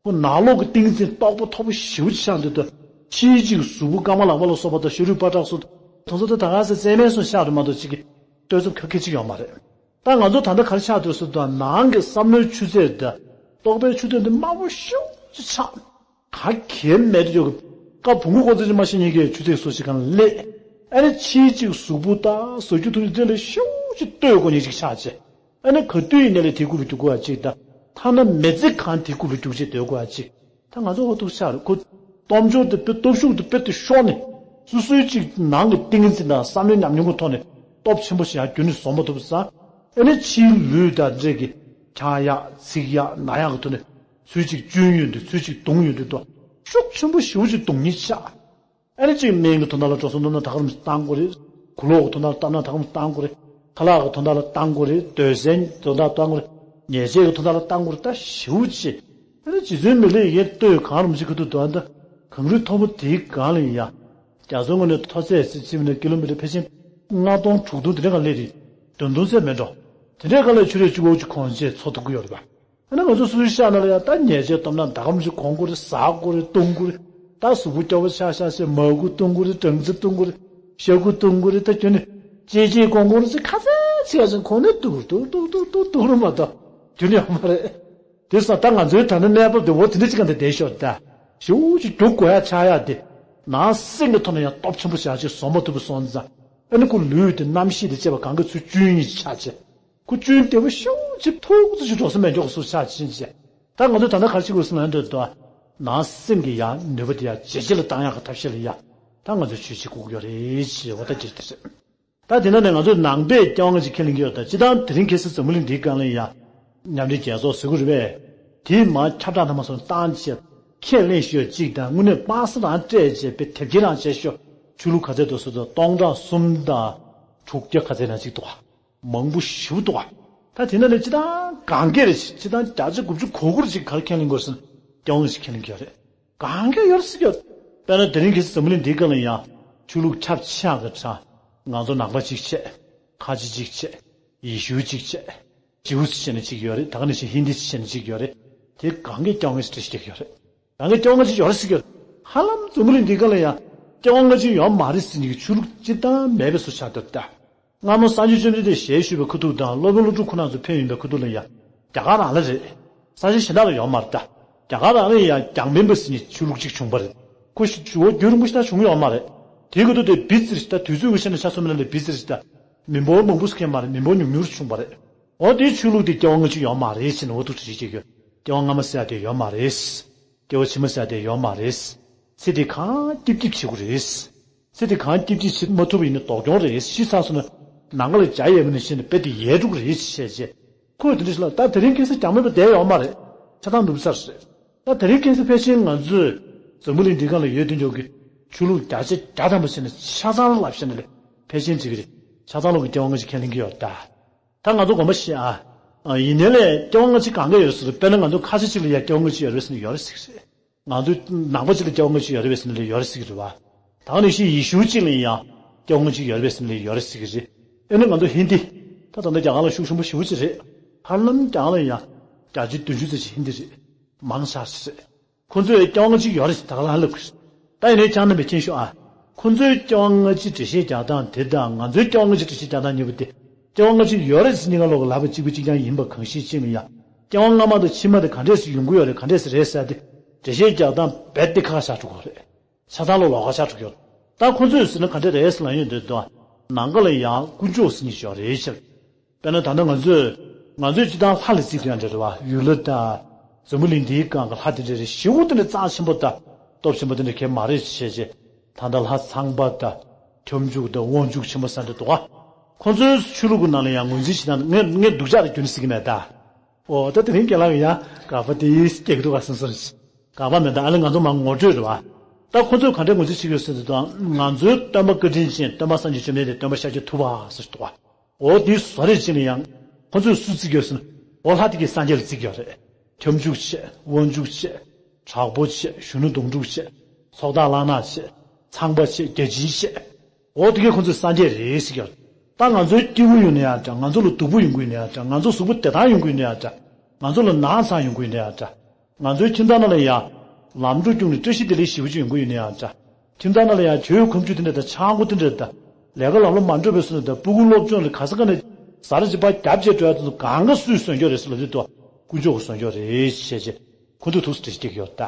ཁོ་ནང་ལོགས་ཀྱི་ཏིང་འཛིན་རྟོགས་པ་མཐོ་པོ་ཞེ་པོ་ཅིག་ཆགས་འདུག་ད། ཕྱིའི་གཅིག་གཟུགས་པོ་རྐང་པ་ལག་པ་ལ་སོགས་པ་དང་ཤ་རུས་པ་ཏྲག་སོགས་དེ་ཚོ་ད་ད་ག་ས་རྩེད་མོའི་སོ་ཤག་རེ་མ་གཏོགས་ཅིག་གི་ལྟོས་ཚོད་ག་གེ་ཅིག་ཡོད་མ་རེད། ད་ང་ཚོ་ད་ལྟ་ག་རེ་ཆགས་འདུག་ཟེར་དུས་ནང་གི་བསམ་བློའི་ཆུ་ཚད་དང་རྟོག་པའི་ཆུ་ཚད་འདི་དམའ་པོ་ཞེ་པོ་ཅིག་ཆགས། ག་གེ་མེད་དུ་ཡོད་གི། ཀ་བུ་མགོ་ཀོ་ཚོད་ཅིག་མ་ཤེས་མཁན་གྱི་ཆུ་ཚད་སོ་ཞིག་གང་ལ་སླེབས། ཨ་ནི་ཕྱིའི་གཅིག་གཟུགས་པོ་དང་ཟ་རྒྱུ་འཐུང་རྒྱུ་དེ་ལ་ཞེ་པོ་ཅིག་ལྟོས་དགོས་མཁན་ཅིག་ཆགས་བྱས། ཨ་ནི་ག་དུས་ཡིན་ནའི་ལས་དེའི་སྐུ་ལ་རྒྱུག་དགོས་ཡ་གཅིག་དང་། ཐ་ན་མི་ཚེ་གང་དེའི་སྐུ་ལ་རྒྱུག་བྱས་སྡོད་དགོས་ཡ་གཅིག་ད་ང་ཚོ་འོ་ཐུག་ཆགས་རེད་ཁོ། སྟོབས་འབྱོར་དེ་དཔེ་སྟོབས་ཤུགས་དེ་དཔེ་དེ་ཤོར་ནས། སོ་སོའི་གཅིག་ནང་གི་ཏིང་ངེ་འཛིན་དང་བསམ་བློའི་ཉམས་མྱོང་གི་ཐོག་ནས་སྟོབས་ཆེན་པོ་ཞིག་ཡང་རྒྱུན་ནས་བཟོ་མ་ཐུབ་ཙང་། ཨ་ནི་ཕྱིའི་ལུས་དང་འབྲས་ཀྱི་འཁྱག་ཡག་ཚིག་ཡག་ན་ཡག་གི་ཐོག་ནས་ཚུར་གཅིག་སྐྱོན་ཡོང་དུས་ཚུར་གཅིག་གདུང་ཡོང་དུས་དོ། ཤུགས་ཆེན་པོ་ཞེ་པོ་ཅིག་གདུང་ཉེན་ཆགས། ཨ་ནི་གཅིག་སྨན་གྱི་དོན་དག་ལ་འགྲོ་སོང་བཏང་ན་ད་ག་རང་བཏང་དགོས་རེད། གོས་ལོག་གི་དོན་དག་ལ་བཏང་ན་ད་ག་རང་བཏང་དགོས་རེད། ཁ་ལག་གི་དོན་དག་ལ་བཏང་དགོས་རེད། སྡོད་སའི་དོན་དག་བཏང་དགོས་རེད། ཉལ་ཆས་ཀྱི་དོན་དག་ལ་བཏང་དགོས་རེད། ད་ཞེ་པོ་ཅིག་ཨ་ནི་རྗེ་བཙུན་མི་ལས་ཡིན་ལྟོས་གང་རུང་ཅིག་གི་དུ་དོན་དུ་གངས་རི་མཐོན་པོ་དེའི་སྒང་ལ་ཡིན་ཡ། རྒྱ་མཚོའི་ངོས་ནས་མཐོ་ཚད་ཟེར་ཕྱིན་ན་ཀི་ལོ་མི་ཊར་ཕལ་ཆེར་ལྔ་སྟོང་དྲུག་སྟོང་དེ་འདྲ་གང་སླེབས་རེད། བདུན་སྟོང་ཚད་མེད་འགྲོ། དེ་འདྲའི་སྒང་ལ་ཆུ་རས་གཅིག་པོ་གཅིག་གོན་བྱས་འཚོ་ཐུབ་ཀྱི་ཡོད་རེད་པ། ཨ་ནི་ང་ཚོ་སོ་སོའི་ཤག་ནང་ལ་ཡང་ད་ཉལ་ཆས་སྟོབས་ན་ད་གམ་ཞིག་གོན་དགོས་རེད། ཟ་དགོས་རེད། བཏུང་དགོས་རེད། ད་གཟུགས་པོ་སྐྱོ་བོ་ཆགས་ཤག་ཟེར་མ་ཁུ་བཏུང་དགོས་རེད། སྦྲང་རྩི་བཏུང་དགོས་རེད། ཤ་ཁུ་བཏུང་དགོས་རེད། ད་ཁྱོད་ནི་ཅེ་ཅེ་གོན་དགོས་རེད་ཟེར་ཁ་ཚ་ཚིག་ཡ་ཟེར་གོན་ནས་སྡུག་སྡུག་སྡུག་སྡུག་སྡུག་སྡུག་རུ་མ་གཏོགས་ཁྱོད་ནི་ཡོང་མ་རེད། དེ་སོང་ད་ང་ཚོའི་ད་ནི་གནས་བབ་དེ་འོ་དེ་འདྲ་ཅིག་ག་འདི་བསྡད་ཤོག་ད། ཞེ་པོ་ཅིག་རྒྱུག་དགོས་ཡ་ཆགས་ཡ་དེ། ནང་སེམས་ཀྱི་ཐོག་ནས་ཡང་སྟོབས་ཆེན་པོ་ཞག་ཅིག་བཟོ་མ་ཐུབ་པ་སོང་ཙང་། ཨ་ནི་ཁོ་ལུས་དེ་རྣམ་ཤེས་དེ་བཅས་པ་གང་ག་ཚུར་སྐྱོན་ཡིན་ཆགས་བྱས། ཁོ་སྐྱོན་བདེ་བོ་ཤུགས་ཆེ་ཐུག་ཚོད་ཅིག་འགྲོ་ས་མེད་མགྱོགས་སུ་ཆགས་ཕྱིན་བྱས། ད་ང་ཚོ་ད་ལྟ་ག་རེ་བྱེད་དགོས་སོང་ན་འདོད་དོ། ནང་སེམས་ཀྱི་ཡང་ནུས་པ་དེ་ཡང་ཇེ་ཆེ་ལ་བཏང་ཡག་གི་ཐབས་ཤེས་ལ་ཡ། ད་ང་ཚོ་ཆོས་བྱེད་དགོས་ཀྱི་ཡོད་རེད་ཅེས་འོ་ད་ཅིག་དེ་རེད། ད་དེ་ན་ནས་ང་ཚོ་ནང་པའི་སྐྱེ་བ་ཅིག་ཁས་ལེན་གྱི་ཡོད་ད་སྤྱི་བཏང་དེ་རིང་ཁ་སང་འཛམ་བུ་གླིང་འདིའི་སྒང་ལ་ཡ། མཉམ་འབྲེལ་རྒྱལ་ཚོགས་ཟེར་གྱི་རེད་པས། དེས་མར་ཁྱབ་བསྒྲགས་གནང་མ་སོང་བཏང་བྱས། ཁས་ལེན་ཞུ་ཡ་གཅིག་དང་དངོས་གནས་དཔང་ས་རང་སྤྲད་བྱས་པའི་དེབ་སྐྱེལ་རང་བྱས་ཤོག་ཆོས་ལུགས་ག་ཚད་འདུག་ཟེར་དུས་སྟོང་ཕྲག་གསུམ་དང་དྲུག་བརྒྱ་ག་ཚད་ན་གཅིག་འདུག་ག་མང་པོ་ཞེ་པོ་འདུག་ག་ད་དེ་ན་ནས་སྤྱི་བཏང་གང་གས་རེད། སྤྱི་བཏང་བརྒྱ་ཆ་དགུ་བཅུ་གོ་དགུ་རེ་ཅིག་ག་རེ་ཁས་ལེན་དགོས་ཟེར་ན། སྐྱེ་བ་སྔ་ཕྱི་ཁས་ལེན་གྱི་ཡོད་རེད། གང་ག་ཡོད་རེད་ཟེར་གྱི་ཡོད། དཔེར་ན་དེ་རིང་ཁ་སང་འཛམ་བུ་གླིང་འདིའི་སྒང་ལ་ཡང་ཆོས་ལུགས་ཁྱབ་ཆེ་ཡག་གི་གྲས། ང་ཚོ་ནང་པ་གཅིག་བྱས། ཁ་ཆེ་གཅིག་བྱས། ཡེ་ཤུ་གཅིག་བྱས། ཇིའུ་ཟེར་བྱས་ནས་གཅིག་ཡོད་རེད། ད་ག་ནང་བཞིན་ཧིན་དི་ཟེར་བྱས་ནས་གཅིག་ཡོད་རེད། དེ་གང་ག་སྐྱེ་བ་སྔ་ཕྱི་འགྲེལ་བཤད་རྒྱག་གི་ཡོད་རེད། གང་ག་སྐྱེ་བ་སྔ་ཕྱི་ཡོད་རེད་ཟེར་གྱི་ཡོད། ཧ་ལམ་འཛམ་བུ་གླིང་འདིའི་སྒང་ལ་ཡང་སྐྱེ་བ་སྔ་ཕྱི་ཡོད་མ་རེད་ཟེར་མཁན་གྱི་ཆོས་ལུགས་སྤྱིར་བཏང་མེད་པའི་བཟོ་ཆགས་བསྡད་ད། སྔ་མོ་སངས་རྒྱས་བཅོམ་ལྡན་འདས་ཞལ་བཞུགས་པའི་ཁ་ཐུག་དང་སློབ་དཔོན་སློབ་ཕྲུག་ཁོ་རང་ཚོ་ཕེབས་ཡོང་པའི་ཁ་ཐུག་ལ་ཡང་རྒྱ་གར་རང་ལ་རེད། ས་ཆ་གཞན་དག་ལ་ཡོད་མ་རེད་ད། རྒྱ་གར་རང་ལ་ཡང་རྒྱང་འཕེན་པ་ཟེར་མཁན་ཆོས་ལུགས་གཅིག་བྱུང་བ་རེད། ཁོ་ཞིག་ཇོ་བོ་རྒྱུན་རིང་པོ་ཞིག་ད་བྱུང་ཡོད་མ་རེད། དེའི་ཁ་ཐུག་དེ་བི་ཙི་རེད་ད། དུས་ཚོད་ཀྱི་ཆ་ནས་ཆ་མཚོན་པ་ལ་བི་ཙི་རེད་ད། མི་འབོར་མང་པོ་ཞིག་མ་རེད། མི་འབོར་ཉུང་ཉུང་རེ་བྱུང་བ་རེད། འོ་དེའི་ཆོས་ལུགས་དེ་སྐྱེ་བ་སྔ་ཕྱི་ཡོད་མ་རེད་ཟེར་ནས་འོ་ཐུག་འགྲེལ་བཤད་རྒྱག་གི་ཡོད། སྐྱེ་བ་སྔ་མ་ཟེར་ཡ་དེ་ཡོད་མ་རེད། སྐྱེ་བ་ཕྱི་མ་ཟེར་ཡ་དེ་ཡོད་མ་རེད། ཚེ་འདི་གང་སྐྱིབ་སྐྱིབ་བྱེད་དགོས་རེད། ཚེ་འདི་གང་སྐྱིབ་སྐྱིབ་བྱེད་མ་ཐུབ་པ་ཡིན་ན་སྡུག་གྱོང་རེད། ཤི་ཚར་སོང་ན་ནམ་མཁའ་ལ་འཇའ་ཡལ་བ་ནང་བཞིན་དཔེ་དེ་ཡལ་འགྲོ་གི་རེད་ཅེས་བཤད་རྗེས། ཁོས་དེ་འདྲ་ཞིག་ལ་ད་དེ་རིང་ཁ་སང་རྒྱང་མེད་པ་བསྡད་ཡོད་མ་རེད། ཆ་ཚང་ནུབ་ཚར་རེད། ད་དེ་རིང་ཁ་སང་ཕལ་ཆེར་ང་ཚོས་འཛམ་བུ་གླིང་འདི་སྒང་ལ་ཡོད་དུས་འཇོག་གི་ཆོས་ལུགས་བརྒྱ་ཆ་བརྒྱ་ཐམ་པ་བྱས་ན་ཆ་ཚང་ལ་བཤད་ན་ལས་ཕལ་ཆེར་འགྲིག་གི་རེད། ཆ་ཚང་ལོག་གི་སྐྱེ་བ་སྔ་ཕྱི་ཁས་ལེན་གྱི་ཡོད་ད། ད་ང་ཚོ་དགོངས་པ་བཞེས་ཨ། ཡིན་ནའི་ལས་སྐྱེ་བ་སྔ་ཕྱི་གང་ག་ཡོད་ཟེར། དཔེར་ན་ང་ཚོ་ཁ་ཆེ་གཅིག་ལ་ཡ་སྐྱེ་བ་སྔ་ཕྱི་ཡོད་རེད་ཟེར་ན་ཡོད་རེད་ཟེར་གི་རེད། ང་ཚོ་ནང་པ་གཅིག་ལ་སྐྱེ་བ་སྔ་ཕྱི་ཡོད་རེད་ཟེར་ན་ལས་ཡོད་རེད་ཟེར་གི་རེད་བ། ད་ག་ནང་བཞིན་ཡེ་ཤུ་གཅིག་ལ་ཡང་སྐྱེ་བ་སྔ་ཕྱི་ཡོད་རེད་ཟེར་ན་ལས་ཡོད་རེད་ཟེར་གི་རེད། ཨེ་ནི་ང་ཚོ་ཧིན་དི། ད་ད་ལྟ་རྒྱ་གར་ལ་ཤུགས་ཆེན་པོ་ཞེ་པོ་ཅིག་རེད། ཧ་ལམ་རྒྱ་གར་ལ་ཡང་བརྒྱ་ཆ་བདུན་ཅུ་ཙམ་ཞིག་ཧིན་དི་རེད། མང་ཆེ་ཤོས་རེད། ཁོ་ཚོས་སྐྱེ་བ་སྔ་ཕྱི་ཡོད་རེད་ཟེར་ད་ག་ལ་ཧ་ལབ་གི་རེད། ད་ཡིན་ནའི་ཁྱེད་རྣམ་པས་མཁྱེན་ཤོག་ཨ། ཁོ་ཚོའི་སྐྱེ་བ་སྔ་ཕྱི་འགྲེལ་བཤད་རྒྱག་སྟངས་དེ་དང་ང་ཚོའི་སྐྱེ་བ་སྔ་ཕྱི་འགྲེལ་བཤད་རྒྱག་སྟངས་གཉིས་པོ་དེ། སྐྱེ་བ་སྔ་ཕྱི་ཡོད་རེད་ཟེར་གཉིས་ཀ་ལོག་གི་ལབ་པ་གཅིག་པ་གཅིག་རྐྱང་ཡིན་པ་གང་ཤེས་ཅིག་ཡིན་ཡང་། སྐྱེ་བ་སྔ་མ་དང་ཕྱི་མ་དེ་ག་འདྲས་སེ་ཡོང་གི་ཡོད་རེད། ག་འདྲས་སེ་རེད་ཟེར་དེ། འགྲེལ་བཤད་རྒྱག་སྟངས་རྦད་དེ་ཁག་ཆགས་འགྲོ་གི་རེད། ཆ་ཚང་ལོག་ལོགས་ཀ་ཆགས་འགྲོ་གི་ཡོད། ད་ཁོ་ཚོས་ཟེར་ན་ག་འདྲས་རེད་ཟེར་ལབ་ཡོང་དུས་དང་། ནམ་མཁའ་ལ་ཡང་དཀོན་མཆོག་ཟེར་མཁན་ཞིག་ཡོད་རེད་ཟེར། དཔེར་ན་ད་ལྟ་ང་ཚོས། ང་ཚོས་སྤྱིར་བཏང་ལྷ་ལ་བརྩི་གི་ཡོད་འདྲ་རེད་བ། ཡུལ་ལྷ་དང་། འཛམ་བུ་གླིང་འདིའི་སྒང་གི་ལྷ་དེ་འདྲ་རེད། ཞེ་པོ་དེ་འདྲ་རྩ་ཆེན་པོ་དང་། སྟོབས་ཆེན་པོ་དེ་འདྲ་གང་ཡང་མ་རེད་ཅེས་བྱས། ད་ལྟ་ལྷ་ཚངས་པ་དང་། ཁྱབ་འཇུག་དང་། དབང་ཕྱུག་ཆེན་པོ་ཟེར་འདྲ་འདུག་ག་ཁོ་ཚོའི་ཆོས་ལུགས་ཀྱི་ནང་ལ་ཡང་ངོས་འཛིན་བྱེད་སྟངས་ངས་ངས་སྡུག་ཅག་རེད་རྒྱུ་ནི་ཟེར་གྱི་མེད་ད། ཨོ་ད་དེ་རིང་རྒན་ལགས་ཀྱིས་ཡང་དགག་པ་དེ་སྐྱེ་གི་འདུག་ག་སོང་སོང་རེད། དགག་པ་མེད་ད། ཨ་ནི་ང་ཚོ་མར་ངོ་སྤྲོད་རེད་བ། ད་ཁོ་ཚོས་ག་འདྲས་ངོས་འཛིན་བྱེད་ཀྱི་ཡོད་ཟེར་དུས་དང་། ང་ཚོའི་སྟོན་པ་བཀའ་དྲིན་ཅན་སྟོན་པ་སངས་རྒྱས་བཅོམ་ལྡན་འདས་སྟོན་པ་ཤཱཀྱ་ཐུབ་པ་ཟེར་གྱི་འདུག་ག་འོ་དེའི་བཟོ་རེད་ཅེས་ནས་ཡང་། ཁོ་ཚོས་སུ་བརྩི་གི་ཡོད་ཟེར་ན། འོ་ལྷ་དེ་གས་སངས་རྒྱས་ལ་བརྩི་གི་ཡོད་རེད། ཁྱབ་འཇུག་བྱས། དབང་ཕྱུག་བྱས། དྲག་པོ་བྱས། གཞོན་ནུ་གདོང་དྲུག་བྱས། ཚོགས་བདག་གླང་ནག་བྱས། ཚངས་པ་བྱས། བརྒྱ་བྱིན་བྱས། འོ་དེ་གས་ཁོ་ཚོས་སངས་རྒྱས་རེད་ཟེར་གི་ཡོད་རེད། ད་ང་ཚོའི་སྐྱིད་པོ་ཡོང་ནའི་ཡང་འདྲ། ང་ཚོ་ལ་སྡུག་པོ་ཡོང་གི་ཡོད་ནའི་ཡང་འདྲ། ང་ཚོ་གཟུགས་པོ་བདེ་ཐང་ཡོང་གི་ཡོད་ནའི་ཡང་འདྲ། ང་ཚོ་ལ་ན་ཚ་ཡོང་གི་ཡོད་ནའི་ཡང་འདྲ། ང་ཚོའི་ཁྱིམ་ཚང་ནང་ལ་ཡང་། ལམ་འགྲོ་རྒྱུགས་ནས་བཀྲ་ཤིས་བདེ་ལེགས་ཞེ་པོ་ཅིག་ཡོང་གི་ཡོད་ནའི་ཡང་འདྲ། ཁྱིམ་ཚང་ནང་ལ་ཡང་བྱིའུ་ཁམ་ཆུ་དེ་འདྲ་དང་། ཆང་སྒོ་དེ་འདྲ་དང་། ལས་ཀ་ལམ་ལ་མ་འགྲོ་བའི་སོ་ནས་དང་། སྤུ་གུ་སློབ་སྦྱོང་ལ་ག་ས་ག་ནས་ཟ་ར་ཅིག་ཕར་རྒྱབ་བྱས་འགྲོ་ཡ་དེ་ཚོ་གང་ག་སུས་བཟོས་འགྱོ་རེད་ཟེར་ལབ་དུས་དང་། དཀོན་མཆོག་གིས་བཟོས་འགྱོ་རེད་ཅེས་བྱས། ཁོ་ཚོས་ཐུགས་སུ་འགྲེལ་བཤད་རྒྱག་གི་ཡོད་ད།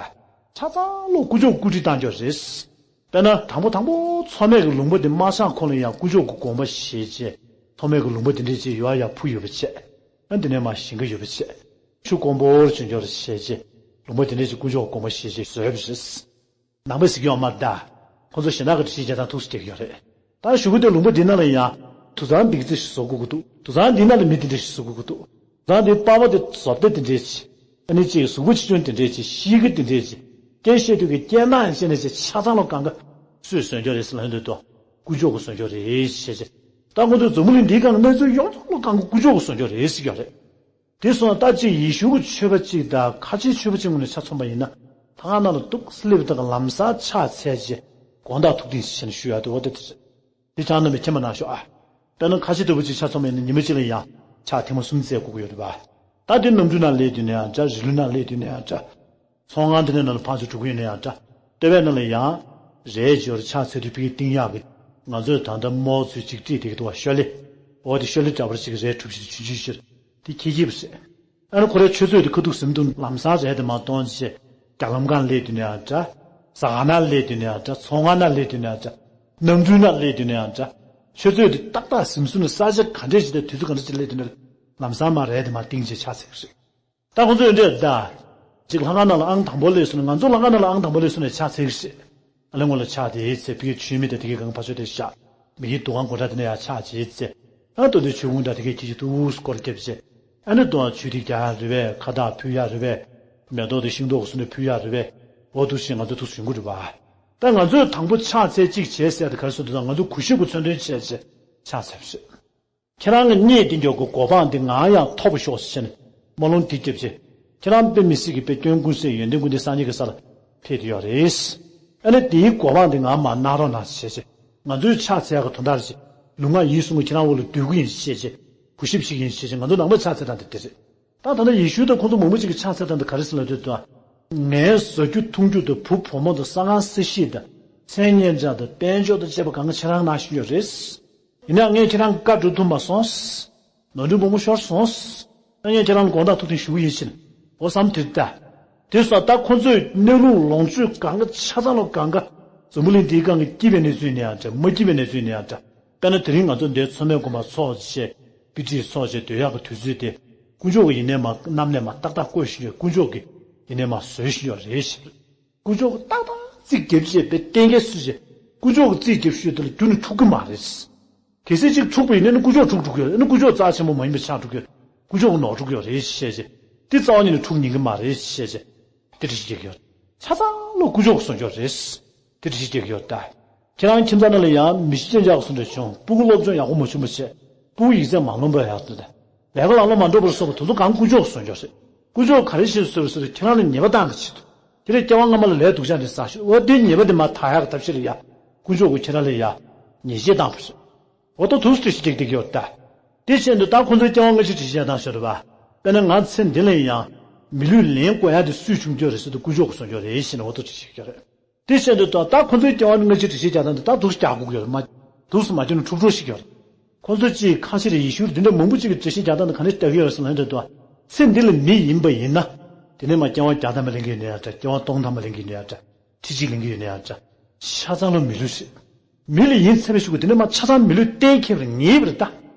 ཆ་ཚང་ལོག་དཀོན་མཆོག་གིས་བཀོད་སྒྲིག་བཏང་འགྱོ་རེད། དཔེར་ན་དང་པོ་དང་པོ་མཚོ་སྨད་ཀྱི་ལུང་པ་དེ་མ་ཆགས་གོང་ལ་ཡང་དཀོན་མཆོག་གི་དགོངས་པ་བཞེས་བྱས། མཚོ་སྨད་ཀྱི་ལུང་པ་དེ་འདྲས་ཅིག་ཡོང་ཡ་ཕུ་ཡོད་པ་བྱས། ཨ་འདི་ནས་མར་ཞིང་ཁ་ཡོད་པ་བྱས། ཆུ་དཀོན་པོ་ཅིག་འབྱོར་བྱས་བྱས། ལུང་པ་དེ་འདྲས་ཅིག་དཀོན་མཆོག་གི་དགོངས་པ་བཞེས་བྱས་བཟོས་པ་རེད། ནང་པས་ཟེར་གྱི་ཡོད་མ་རེད་ད། ཁོ་ཚོ་གཞན་དག་གི་འགྲེལ་བཤད་རྒྱག་སྟངས་ཐུགས་སུ་བྲིས་ཀྱི་ཡོད་རེད། ད་གཞུག་གུ་དེ་ལུང་པ་འདི་ནང་ལ་ཡང་། དུད་ཚང་འདི་ག་ཚོད་ཞིག་བཟོ་དགོས་ཀྱི་འདུག་དུད་ཚང་འདི་ནང་ལ་མི་འདི་འདྲ་ཞིག་བཟོ་དགོས་ཀྱི་འདུག་དུད་ཚང་འདིའི་པགས་པ་དེ་བཟོ་ལྟ་འདི་འདྲས་ཅིག་ཨ་ནི་ཅིག་གཟུགས་པོ་ཆེ་ཆུང་འདི་འདྲས་ཅིག་གཤིས་ཀ་འདི་འདྲས་ཅིག་སྐད་བཤད་དུས་ཀྱི་སྐད་གདངས་བྱས་ནས་ཅིག་ཆ་ཚང་ལོག་གང་ག་སུས་བཟོས་འགྱོ་རེད་ཟེར་ལབ་དུས་དང་། དཀོན་མཆོག་གིས་བཟོས་འགྱོ་རེད་ཅེས་བྱས། ད་ཁོ་ཚོས་འཛམ་བུ་གླིང་འདིའི་སྒང་གི་གནས་ཚུལ་ཡོངས་རྫོགས་ལོག་གང་ག་དཀོན་མཆོག་གིས་བཟོས་འགྱོ་རེད་ཟེར་གྱི་ཡོད་རེད། དེ་སོང་ཙང་ད་ཅིག་ཡེ་ཤུ་གི་ཆོས་པ་གཅིག་དང་ཁ་ཆེའི་ཆོས་པ་གཅིག་ངོས་ནས་ཆ་མཚོན་པ་ཡིན་ན། ད་ག་ནང་ལ་འདུག་སེ་སླེབས་དང་ལམ་སང་ཕྱག་འཚལ་རྗེས་དགོངས་དག་ཐུགས་བདེན་ཞེས་བྱས་ནས་ཞུ་ཡ་དེ་འོ་དེ་རེད། འདི་ཆ་རྣམས་ནས་མཁྱེན་པ་གནང་ཤོག་ཨ། དཔེར་ན་ཁ་ཆེ་ལྟ་བུ་ཅིག་ཆ་མཚོན་པ་ཡིན་ན་ཉི་མ་གཅིག་ལ་ཡང་ཕྱག་ཐེངས་མ་གསུམ་འཚལ་དགོས་ཀྱི་ཡོད་རེད་པ། ད་དེ་གནམ་གྲུའི་ནང་སླེབས་དུས་ན་ཡང་འདྲ། རི་ལུང་ནང་སླེབས་དུས་ན་ཡང་འདྲ། ཚོང་ཁང་དེ་འདྲའི་ནང་ལ་ཕར་ཚུར་འགྲོ་གི་ཡོད་ན་ཡང་འདྲ། ལྟེ་བའི་ནང་ལ་ཡང་རས་ཅིག་ཡོད་རེད། ཕྱག་འཚལ་དུས་ཕ་གིར་བཏིང་ཡག་གི། ང་ཚོས་ད་ལྟ་རྨོ་ཚོས་ཅིག་དཀྲིས་བསྡད་ཀྱི་འདུག་པ། ཤོ་ལེ། འོ་དེ་ཤོ་ལེ་འདྲ་པོ་ཅིག་གི་རས་གྲུ་བཞི་བཅུ་བཅུ་བཞི། དེ་ཁྱེད་ཀྱིས་པ་རེད། ཨ་ནི་ཁོ་རའི་ཆུ་ཚོད་དེ་ཁ་ཐུག་ཟིན་དུས་ལམ་སང་རས་དེ་མར་གཏོང་བྱས། རྒྱ་ལམ་སྒང་སླེབས་དུས་ན་ཡང་འདྲ། ཟ་ཁང་ནང་སླེབས་དུས་ན་ཡང་འདྲ། ཚོང་ཁང་ནང་སླེབས་དུས་ན་ཡང་འདྲ། གནམ་གྲུའི་ནང་སླེབས་དུས་ན་ཡང་འདྲ། ཆུ་ཚོད་དེ་ཏག་ཏག་ཟིན་སོང་ན་ས་ཆ་ག་འདྲས་ཞིག་དང་དུས་ཚོད་ག་འདྲས་ཞིག་སླེབས་དུས་ན་ལམ་སང་མར་རས་དེ་མར་བཏིང་བྱས་ཕྱག་འཚལ་གྱི་རེད། ད་ཁོང་ཚོས་འདྲས་ད། ཅིག་ལྷ་ཁང་ནང་ལ་ཨང་དང་པོ་སླེབས་སོང་ན། ང་ཚོ་ལྷ་ཁང་ནང་ལ་ཨང་དང་པོ་སླེབས་སོང་ན་ཕྱག་འཚལ་གྱི་རེད། ཨ་ལས་ངོ་ལ་ཕྱག་དེ་འཚལ། ཕ་གིའི་མཆོད་མེ་དང་དེ་གའི་སྒང་ཕར་ཕྱོགས་དེ་བཞག་མ་གིའི་འདུ་ཁང་སྒོ་འགྲམ་དེ་ནས་ཡར་ཕྱག་དེ་འཚལ། ཨ་སྟོད་འདི་ཆོས་ཕུང་དང་དེ་གའི་ཁྱི་ཁྱི་ཐུག་སྐོར་རྒྱབ་བྱས། ཨ་ནི་དུ་བ་ཆུ་ཐིགས་རྒྱག་ཡག་རེད་པས། ཁ་བཏགས་ཕུལ་ཡག་རེད་པས། མེ་ཏོག་དང་ཤིང་ཏོག་གི་བཟོ་ནས་ཕུལ་ཡག་རེད་པས། འོ་འདུག་སེ་ང་ཚོ་ཐུགས་སུ་ཡོང་གི་རེད་པ། ད་ང་ཚོས་དང་པོ་ཕྱག་འཚལ་གཅིག་བྱས་ཟེར་དེ་ག་རེ་ཟེར་དུས་ཙང་། ང་ཚོ་གུས་ཞབས་ཀྱི་མཚོན་དོན་བྱས་བྱས་ཕྱག་འཚལ་བ་རེད། ཁྱེད་རང་གི་བརྙས་དེ་འགྱོག་གི་གོ་འཕང་འདི་ང་ཡང་ཐོབ་ཤོག་ཟེར་ནས་རྨ་ལུང་འདི་བརྒྱབ་རྗེས། ཁྱེད་རང་དཔེ་མི་སྲིད་ཀྱི་དཔེ་སྐྱོན་ཀུན་ཟད་ཡོན་ཏན་ཀུན་ལྡན་སངས་རྒྱས་ཀྱི་ས་ལ་ཕེབས་ཏེ་ཡོད་རེད། ཨ་ནི་དེའི་གོ་འཕང་དེ་ང་མར་གནང་རོགས་གནང་ཞེས་བྱས། ང་ཚོའི་ཕྱག་འཚལ་གྱི་དོན་དག་རེད། ལུས་ངག་ཡིད་གསུམ་གྱི་ཁྱེད་རང་འོག་ལ་སྡོད་ཀྱི་ཡིན་ཞེས་བྱས། གུས་ཞབས་བྱེད་ཀྱི་ཡིན་ཞེས་བྱས། ང་ཚོ་ནང་པའི་ཕྱག་འཚལ་སྟངས་དེ་དེ་རེད། ད་ད་ལྟ་ཡེ་ཤུ་དང་ཁོང་ཚོ་མང་པོ་ཅིག་གིས་ཕྱག་འཚལ་སྟངས་དེ་ག་རེ་ཟེར་ལབ་དུས། ད་ངའི་བཟའ་རྒྱུ་འཐུང་རྒྱུ་དང་བུ་བུ་མོ་དང་ས་ཁང་ས་གཞི་དང་མཚན་སྙན་གྲགས་དང་དཔལ་འབྱོར་དང་བཅས་པ་གང་ག་ཁྱེད་རང་གནང་བཞིན་ཡོད་རེད། ཡིན་ནའང་ངས་ཁྱེད་རང་བཀའ་སྒྲུབ་ཐུབ་མ་སོང་། ནོར་འཁྲུལ་མང་པོ་ཤོར་སོང་། ཨ་ངས་ཁྱེད་རང་ལ་དགོངས་དག་ཐུགས་ཆེན་ཞུ་གི་ཡིན་ཕྱིན། འོ་བསམ་དེ་ལྟ། དེ་སོང་ད་ཁོ་ཚོས་གནས་ལུགས་ལོངས་སྤྱོད་གང་ག་ཆ་ཚང་ལ་གང་ག་འཛམ་བུ་གླིང་འདིའི་སྒང་གི་སྐྱིད་པའི་གནས་ཚུལ་ཡིན་ན་ཡང་འདྲ། མ་སྐྱིད་པའི་གནས་ཚུལ་ཡིན་ན་ཡང་འདྲ། དཔེར་ན་དེ་རིང་ང་ཚོ་འདིར་མཚོ་སྨན་དགོན་པ་ཚོགས་བྱས། དཔེ་ཁྲིད་ཚོགས་བྱས་སྡོད་ཡག་གི་དུས་ཚོད་དེ། དཀོན་མཆོག་གིས་ཡིན་ནའི་མ་གནམ་ནས་མ་ཏག་ཏག་བཀོད་བཞིན་ཡོད། དཀོན་མཆོག་གིས་ཡིན་ནའི་མ་བཟོས་བཞིན་ཡོད་རེད་ཞེས། དཀོན་མཆོག་གིས་ཏག་ཏག་རྩིས་བརྒྱབ་བྱས་དཔེ་གཏན་འཁེལ་བཟོས་བྱས། དཀོན་མཆོག་གིས་རྩིས་བརྒྱབ་ཤོས་དེ་ལ་རྒྱུན་ནས་འཁྲུག་གི་མ་རེད། གལ་སྲིད་ཅིག་འཁྲུག་པ་ཡིན་ན་ནི་དཀོན་མཆོག་འཁྲུག་འགྲོ་གི་ཡོད་རེད། ཨ་ནི་དཀོན་མཆོག་རྩ་ཆེན་པོ་མ་ཡིན་པ་ཆགས་འགྲོ་གི་ཡོད་རེད། དཀོན་མཆོག་གིས་ནོར་འགྲོ་གི་ཡོད་རེད་ཞེས་བྱས། དེ་རྩ་བ་ཉིད་ནས་འཁྲུག་ཉན་གི་མ་རེད་ཞེས་བྱས། དེ་འགྲེལ་བཤད་རྒྱག་གི་ཡོད། ཆ་ཚང་ལོ་དཀོན་མཆོག་གིས་བཟོས་ཡོད་རེད། དེ་འགྲེལ་བཤད་རྒྱག་གི་ཡོད་ད། ཁྱེད་རང་ཁྱིམ་ཚང་ནང་ལ་ཡང་མི་གཤིས་ཅན་ཅག་གི་བཟོ་འདྲ་བྱུང་། སྤུ་གུ་སློབ་སྦྱོང་ཡག་པོ་མ་བྱུང་བ་བྱས། སྤུ་གུ་ཡིག་ཚད་མ་ལོན་པ་ཡག་ཏུ་ད། ལས་ཀ་ལམ་ལ་མ་འགྲོ་བར་སོང་བ་དེ་ཚོ་གང་དཀོན་མཆོག་གིས་བཟོས་ཡོད་རེད། དཀོན་མཆོག་གིས་ག་རེ་བྱས་བཟོས་པ་ཟེར་ན་ཁྱེད་རང་ལ་ཉེས་པ་བཏང་གི་ཆེད་དུ། ཁྱེད་རང་སྐྱེ་བ་སྔ་མ་ལ་ལས་སྡུག་ཅག་འདི་བསགས་ཤོག་འོ་དེ་ཉེས་པ་དེ་མར་དག་ཡག་གི་ཐབས་ཤེས་ལ་ཡ། དཀོན་མཆོག་གིས་ཁྱེད་རང་ལ་ཡ། ཉེས་ཆད་བཏང་བ་རེད། འོ་ད་དུས་སུ་འགྲེལ་བཤད་རྒྱག་གི་ཡོད་ད། དེ་བཞིན་དུ་ད་ཁོ་ཚོའི་སྐྱེ་བ་སྔ་ཕྱི་འགྲེལ་བཤད་བཏང་ཤོར་བ། དཔེར་ན་ང་ཚེ་འདི་ལ་ཡང་མི་ལུས་ལེན་དགོས་ཡ་དེ་སུས་བྱུང་རྒྱུ་རེད་ཟེར་དུས་དཀོན་མཆོག་གིས་བཟོས་ཡོད་རེད་ཟེར་ནས་འོ་ད་འགྲེལ་བཤད་རྒྱག་གི་ཡོད་རེད། དེ་བཞིན་དུ་ད་ད་ཁོ་ཚོའི་སྐྱེ་བ་སྔ་ཕྱི་འགྲེལ་བཤད་རྒྱག་སྟངས་དེ་ད་དུས་སུ་རྒྱག་དགོས་ཀྱི་ཡོད་རེད་མ། དུས་སུ་མ་བྱུང་ན་འཁྲུག་འགྲོ་ཞིག་ཡོད་རེད། ཁོ་ཚོ་གཅིག་ཁ་ཤས་རེ་ཡེ་ཤུ་འདི་འདྲ་མང་པོ་གཅིག་གིས་འགྲེལ་བཤད་རྒྱག་སྟངས་དེ་ག་འདྲ་རྒྱག་གི་ཡོད་རེད་ཟེར་ན་འདི་ད། ཚེ་འདི་ལ་མི་ཡིན་པ་ཡིན་ན། དེ་ནས་མར་སྐྱེ་བ་བརྒྱ་ཐམ་པ་ལེན་གྱི་ཡོད་ན་ཡང་འདྲ། སྐྱེ་བ་སྟོང་ཐམ་པ་ལེན་གྱི་ཡོད་ན་ཡང་འདྲ། ཁྲི་གཅིག་ལེན་གྱི་ཡོད་ན་ཡང་འདྲ། ཆ་ཚང་ལོ་མི་ལུས་རེད། མི་ལ་ཡིན་ཚད་པའི་གཞུག་གུ་དེ་ནས་མར་ཆ་ཚང་མི་ལུས་གཏན་འཁེལ་བར་ངེས་པ་རེད་ད།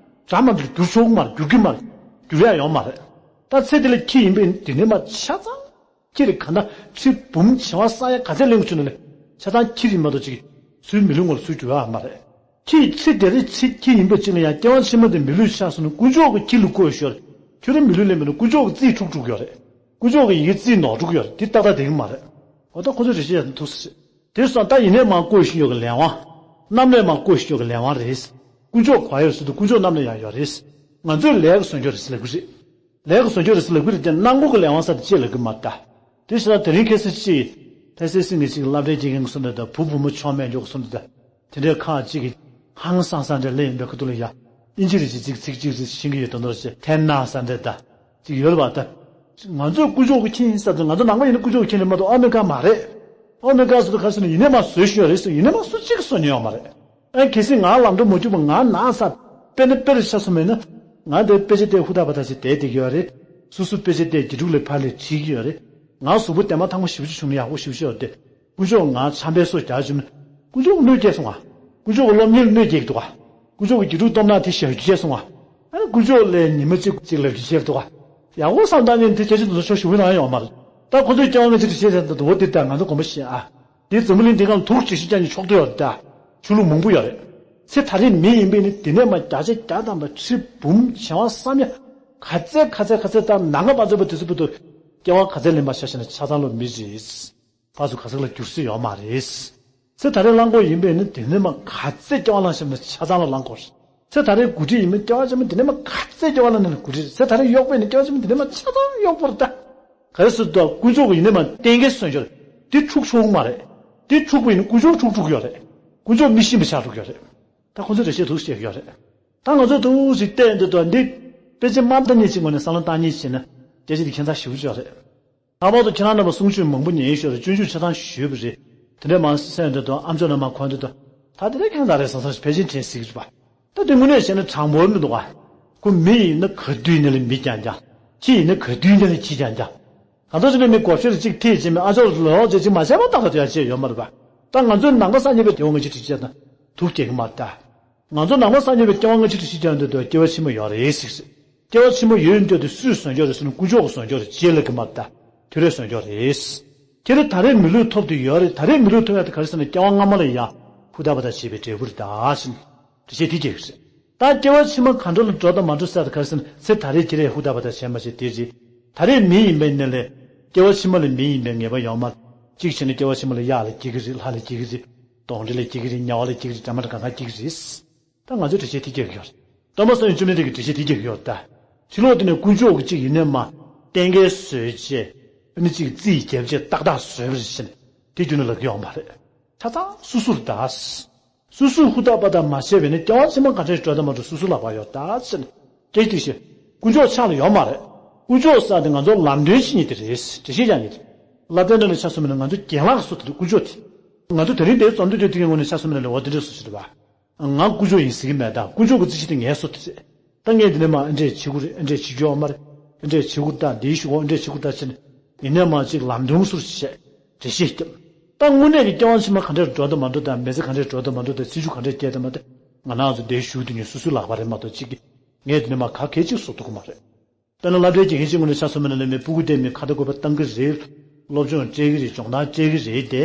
རང་མ་འགྱུར་འགྱུར་ཆོག་གི་མ་རེད། འགྱུར་གྱི་མ་རེད། འགྱུར་ཡ་ཡོང་མ་རེད། ད་ཚེ་འདི་ལ་ཁྱི་ཡིན་པས་དེ་ནས་མར་ཆ་ཚང་ཁྱི་རེད། གང་ལྟར་ཁྲི་འབུམ་བྱེ་བ་བསགས་ཡ་ག་ཚད་ལེན་དགོས་བྱུང་ན་ལས་ཆ་ཚང་ཁྱི་རེད་མ་གཏོགས་ཅིག་ཚུར་མི་ལུས་ངོ་ལ་ཚུར་འགྱུར་ཡ་མ་རེད། ཁྱི་ཚེ་འདི་ལ་ཚེ་ཁྱི་ཡིན་པ་ཅིག་ལ་ཡང་སྐྱེ་བ་ཕྱི་མ་དེ་མི་ལུས་ཆགས་སོང་ན་དཀོན་མཆོག་གིས་ཁྱི་ལ་བཀོད་ཤོར། ཁྱོད་རང་མི་ལུས་ལེན་པ་ན་དཀོན་མཆོག་གི་རྩིས་འཁྲུག་འགྲོ་གི་ཡོད་རེད། དཀོན་མཆོག་གི་ཡི་གེ་རྩིས་ནོར་འགྲོ་གི་ཡོད་རེད། དེ་ཏག་ཏག་བསྡད་ཀྱི་མ་རེད། འོ་ད་ཁོ་ཚོས་འགྲེལ་བཤད་ཡག་ཐུགས་སུ་ཆེ། དེ་སོང་ད་ཡིན་ནའི་མར་བཀོད་བཞིན་ཡོད་ཀྱི་ལས་དབང་། གནམ་ལས་མར་བཀོད་བཞིན་ཡོད་ཀྱི་ལས་དབང་རེད། དཀོན་མཆོག་ག་པར་ཡོད་ཟེར་དུས་དཀོན་མཆོག་གནམ་ལ་ཡང་ཡོད་རེད། ང་ཚོས་ལས་ཀྱིས་བཟོ་རྒྱུ་རེད་ཟེར་ལབ་ཀྱི་རེད། ལས་ཀྱིས་བཟོ་རྒྱུ་རེད་ཟེར་ལབ་ཀྱི་རེད་དེ་སྣང་ངོ་གི་ལས་དབང་ས་དེ་ཅེས་ལབ་ཀྱི་མ་རེད་ད། དེ་བྱས་ན་དེ་རིང་ཁ་སང་ཅིག་ཕལ་ཆེར་སེམས་ཀྱི་ཅིག་སློབ་གྲྭའི་དགེ་རྒན་གྱིས་གསུངས་འདྲ་དང་བུ་བུ་མོ་མཆོག་དམན་མཆོག་གིས་གསུངས་འདྲ་དང་། དེ་འདྲའི་ཁག་ཅིག་གིས་ཧང་སང་ས་འདྲ་ལས་ཡིན་པའི་ཁ་ཐུག་ལ་ཡ། ཨིན་ཇི་རེ་ཅིག་ཚིག་ཚིག་ཅིག་རེ་ཤེས་ཀྱི་ཡོད་དོ་ནོར་ཅིག་ཐེན་ན་ས་འདྲ་དང་། ཅིག་ཡོད་རེད་པ་ད། ང་ཚོས་དཀོན་མཆོག་གི་ཁྱི་ཡིན་ས་དང་ང་ཚོ་ནང་པ་ཡིན་ན་དཀོན་མཆོག་གི་ཁྱི་རེད་མ་གཏོགས་ཨ་མི་ཀ་མ་རེད། ཨ་མི་ཀ་ཟེར་དུས་ག་རེ་ཟེར་ན་ཡིན་ནའི་མར་བཟོས་ཤོར་རེད་ཟེར་ཡིན་ནའི་མར་སུ་གཅིག་གིས་བཟོ་མྱོང་ཡོད་མ་རེད། ཨ་གལ་སྲིད་ང་ལམ་འགྲོ་མ་བཅུག་པ་ང་ན་ས་དཔེར་ན་དཔེ་རུ་ཆ་མཚོན་པ་ཡིན་ན། ང་འདིར་དཔེ་ཆ་བལྟས་ཧུར་ཐག་པ་ཐག་བྱས་བསྡད་བསྡད་ཀྱི་ཡོད་རེད། སོ་སོ་དཔེ་ཆ་བལྟས་དགེ་ཕྲུག་ལ་ཕར་ལ་བྲིས་ཀྱི་ཡོད་རེད། ང་གཟུགས་པོ་དེ་མ་ཐང་མོ་ཞེ་པོ་ཅིག་བྱུང་ན་ཡག་པོ་ཞེ་པོ་ཅིག་ཡོད་རེད་དེ། དཀོན་མཆོག་ང་ཆམ་པའི་སོ་རྒྱག་བྱུང་ན། དཀོན་མཆོག་གི་གནོད་སྐྱེལ་སོང་ང་། དཀོན་མཆོག་གི་དགེ་ཕྲུག་སྟོབས་ན་དེ་ཞག་རྒྱུ་བྱས་སོང་ང་། ཨ་ནི་དཀོན་མཆོག་ལས་ཉི་མ་གཅིག་གཅིག་ལ་རྒྱུ་བྱས་འདུག་ག་ཡག་པོ་བསམ་བཏང་ཉིན་དེ་ཁྱེད་ཀྱི་དུ་ཆོག་ཞུ་གི་ན་ཡོང་མ་རེད། ད་ཁོ་ཚོས་སྐྱེ་བ་སྔ་ཕྱི་དུ་བྱས་ཟེར་འདུག་འོ་དེ་ལྟར་ང་ཚོ་དགོངས་པ་བཞེས་ཨ། དེ་འཛམ་བུ་གླིང་འདི་སྒང་དུག་ཅིག་ཤི་རྒྱག་ནི་ཆོག་ཏུ་ཡོད་རེད་ད། ཆོས་ལུགས་མང་པོ་ཡོད་རེད། ཚེ་ད་རེས་མི་ཡིན་པས་ནི་དེ་ནས་མ་བརྒྱ་ཆ་བརྒྱ་ཐམ་པ་ཁྲི་འབུམ་བྱེ་བ་བསམ་ཡ། ག་ཚད་ག་ཚད་ག་ཚད་ད་ནམ་མཁའ་བར་མཚོན་པ་དེ་ཚོ་བར་དུ་སྐྱེ་བ་ག་ཚད་ལེན་པ་ཆ་བཞག་ན་ཆ་ཚང་ལོ་མི་རེད། ཕར་ཚུར་ག་ཟེར་ལ་འགྱུར་སྲོལ་ཡོད་མ་རེད། ཚེ་ད་རེས་གླང་གོག་ཡིན་པས་ནི་དེ་ནས་མ་ག་ཚད་སྐྱེ་བ་བླངས་བཞག་ན་ཆ་ཚང་ལ་གླང་གོག་རེད། ཚེ་ད་རེས་དགུ་ཁྲི་ཡིན་པས་དགེ་བ་ཆེན་པོ་དེ་ནས་མ་ག་ཚད་དགེ་བ་བླངས་ན་དགུ་ཁྲི་རེད། ཚེ་ད་རེས་གཡོག་པོ་ཡིན་ན་དགེ་བ་ཆེན་པོ་དེ་ནས་མ་ཆ་ཚང་གཡོག་པོ་རེད་ད། ག་རེ་ཟེར་དུས་དཀོན་མཆོག་གིས་ཡིན་ནས་མ་གཏན་འཁེལ་བཟོས་ཡོད་རེད། དེ་འཁྲུག་ཆོག་གི་མ་རེད། དེ་འཁྲུག་པ་ཡིན་ན་དཀོན་མཆོག་འཁྲུག་འཁྲུག་ཡོད་རེད། དཀོན་མཆོག་མི་ཤེས་པ་ཆགས་འགྲོ་གི་ཡོད་རེད། ད་ཁོ་ཚོས་འགྲེལ་བཤད་འདུག་བཤད་ཀྱི་ཡོད་རེད། ད་ང་ཚོས་འདུག་ཞིག་བལྟས་འདུག་དང་འདི། དཔེ་ཆ་མ་ལྟ་མཁན་ཅིག་ངོས་ནས་བསམ་བློ་བཏང་མཁན་ཅིག་ཡིན་ན། སྐད་ཆ་འདི་ཁྱད་མཚར་ཞེ་པོ་ཅིག་ཡོད་རེད། ལྷག་པར་དུ་ཁྱེད་རང་རྣམ་པ་གསུང་ཆོས་མང་པོ་ཉན་ཤོར་རེད། སྤྱོད་འཇུག་ཆ་ཚང་ཞུས་པ་རེད། དེ་འདྲའི་མང་སེམས་འདི་དང་ཨ་མཆོག་རྣམ་པ་གོ་འདི་དང་། ད་དེ་འདྲའི་ཁྱད་མཚར་རེད་བསམ་བསམ་ཞིག་ཕལ་ཆེར་དྲན་སྲིད་ཀྱི་རེད་པ། ད་དེ་དངོས་གནས་བཤད་ན་དྲང་པོ་མི་འདུག་ག་ཁོ་མི་ཡིན་ན་ག་དུས་ནས་ལ་མི་རྐྱང་རྐྱང་། ཁྱི་ཡིན་ན་ག་དུས་ནས་ལ་ཁྱི་རྐྱང་རྐྱང་། གང་ལྟར་ཞིག་ནས་མི་སྒོར་ཕྱིར་གཅིག་ཐེ་བྱེད་མི་ཨ་ཅོག་ལོག་བྱེད་ཅིག་མ་བྱས་པ་ཏག་ཏག་དེ་ཡང་བྱས་ཡོད་མ་རེད་པ། ད་ང་ཚོའི་ནང་པ་སངས་རྒྱས་པའི་དེ་འོ་ང་ཅི་དྲི་བྱས་ན་དུག་སྐྱེ་གི་མ་རེད་ད། ང་ཚོ་ནང་པ་སངས་རྒྱས་པའི་སྐྱེ་བ་སྔ་ཕྱི་དུ་ཤི་རྒྱག་འདོད་དུ་སྐྱེ་བ་ཕྱི་མ་ཡོད་རེད་ཟེར། སྐྱེ་བ་ཕྱི་མ་ཡོད་འདོད་དུ་སུས་བཟོ་རྒྱུ་རེད་ཟེར་ན་དཀོན་མཆོག་གིས་བཟོ་རྒྱུ་རེད་ཅེས་ལབ་གི་མ་རེད་ད། ཁྱོད་རས་བཟོ་རྒྱུ་རེད། ཁྱེད་རས་ད་རེས་མི་ལུས་ཐོབ་དུ་ཡོད་རེད། ད་རེས་མི་ལུས་ཐོབ་ཡག་དེ་ག་རེ་ཟེར་ན་སྐྱེ་བ་སྔ་མ་ལ་ཡ་ཧུར་ཐག་པ་ཐག་བྱས་པའི་འབྲས་བུ་རེད་ད་ཟེར་ནས་འགྲེལ་བཤད་དེ་རྒྱག་གི་རེད། ད་སྐྱེ་བ་ཕྱི་མ་ག་འདྲ་ལ་འགྲོ་དང་མ་འགྲོ་ཟེར་ད་ག་རེ་ཟེར་ན་ཚེ་ད་རེས་ཁྱེད་རས་ཧུར་ཐག་པ་ཐག་བྱས་མ་བྱས་དེ་རེད། ད་རེས་མི་ཡིན་པའི་ནས་ལས་སྐྱེ་བ་ཕྱི་མ་ལ་མི་ཡིན་པའི་ངེས་པ་ཡོད་མ་རེད། གཅིག་བྱས་ན་སྐྱེ་བ་ཕྱི་མ་ལ་གཡག་ལ་སྐྱེ་གི་རེད། ལྷ་ལ་སྐྱེ་གི་རེད། གདོན་འདྲེ་ལ་སྐྱེ་གི་རེད། དམྱལ་བ་ལ་སྐྱེ་གི་རེད། དགྲ་མ་དགྲ་གང་ག་སྐྱེ་གི་རེད། ད་ང་ཚོས་འགྲེལ་བཤད་དེ་རྒྱག་གི་ཡོད་རེད། སྟོན་པ་སངས་རྒྱས་བཅོམ་ལྡན་འདས་ཀྱིས་འགྲེལ་བཤད་དེ་རྒྱག་གི་ཡོད་རེད་ད། ཕྱི་ལོགས་དེ་ནས་དཀོན་མཆོག་གི་གཅིག་ཡིན་ནའི་མ། གཏན་འཁེལ་བཟོས་བྱས། ཨ་ནི་གཅིག་རྩིས་རྒྱབ་བྱས་ཏག་ཏག་བཟོས་པ་རེད་ཟེར་ནས་དེ་རྒྱུ་ནི་ལབ་ཀྱི་ཡོད་མ་རེད། ཆ་ཚང་སོ་སོར་གདའ། སོ་སོས་ཧུར་ཐག་པ་དང་མ་བྱས་པས་ནི་སྐྱེ་བ་ཕྱི་མ་ག་འདྲས་འགྲོ་དང་མ་འགྲོ་སོ་སོའི་ལག་པར་ཡོད་ད་ཟེར་ནས་སྐད་ཅིག་བཤད། དཀོན་མཆོག་ཕྱག་ལ་ཡོད་མ་རེད། དཀོན་མཆོག་ཟེར་དེ་ང་ཚོ་ལམ་སྟོན་བྱེད་མཁན་དེ་རེད། འགྲེལ་བཤད་རྒྱག་མཁན་དེ། ལབ་དེ་འདྲ་ནས་ཆ་མཚོན་པ་ན་ང་ཚོ་རྒན་ལགས་བཟོ་དེ་རེད། དཀོན་མཆོག་དེ། ང་ཚོ་དེ་རིང་དེའི་རྩོམ་འདི་འདོད་དེ་གའི་ངོས་ནས་ཆ་མཚོན་པ་ན་ལས་འོ་དེ་འདྲས་བཟོ་ཞིག་རེད་པ། ང་དཀོན་མཆོག་ཡིན་ཟེར་གྱི་མེད་ད། དཀོན་མཆོག་གི་རྩིས་གཞི་དེ་ངའི་བཟོ་དེ་རེད། ད་ངས་འདི་ནས་མ་ཨ་འདྲས་བྱེད་དགོས་རེད། ཨ་འདྲས་བྱེད་རྒྱུ་ཡོད་མ་རེད། ཨ་འདྲས་བྱེད་དགོས་ད། འདིའི་གཞུག་གུ་ཨ་འདྲས་བྱེད་དགོས་ད་ཟེར་ནས་ཡིན་ནས་མ་ཅིག་ལམ་སྟོན་ཟུར་བྱས། འགྲེལ་བཤད་བརྒྱབ། ད་དངོས་གནས་ཀྱི་སྐྱེ་བ་ཕྱི་མ་ག་འདྲས་འགྲོ་དང་མ་འགྲོ་དང་། མི་ཚེ་ག་འདྲས་འགྲོ་དང་མ་འགྲོ་དང་། ཚེ་མཇུག་ག་འདྲས་སྐྱེལ་དང་མ་སྐྱེལ། ང་རང་ཚོ་འདིའི་གཞུག་དེ་ཉིད་སོ་སོའི་ལག་པ་རེད་མ་གཏོགས་གཅིག་གིས་ངས་འདི་ནས་མ་ག་གེ་གཅིག་བཟོ་ཐུབ་ཀྱི་མ་རེད། དཔེར་ན་སློབ་གྲྭའི་དགེ་རྒན་གཅིག་ངོས་ནས་ཆ་མཚོན་པ་ན་ལས་མེད་སྤུ་གུ་དེ་མི་ཁ་བརྡ་བཀོད་པ་བཏང་གི་རེད། སློབ་སྦྱོང་སྤྲད་ཀྱི་རེད། སྦྱོང་སྟངས་སྤྲད་ཀྱི་རེད་དེ།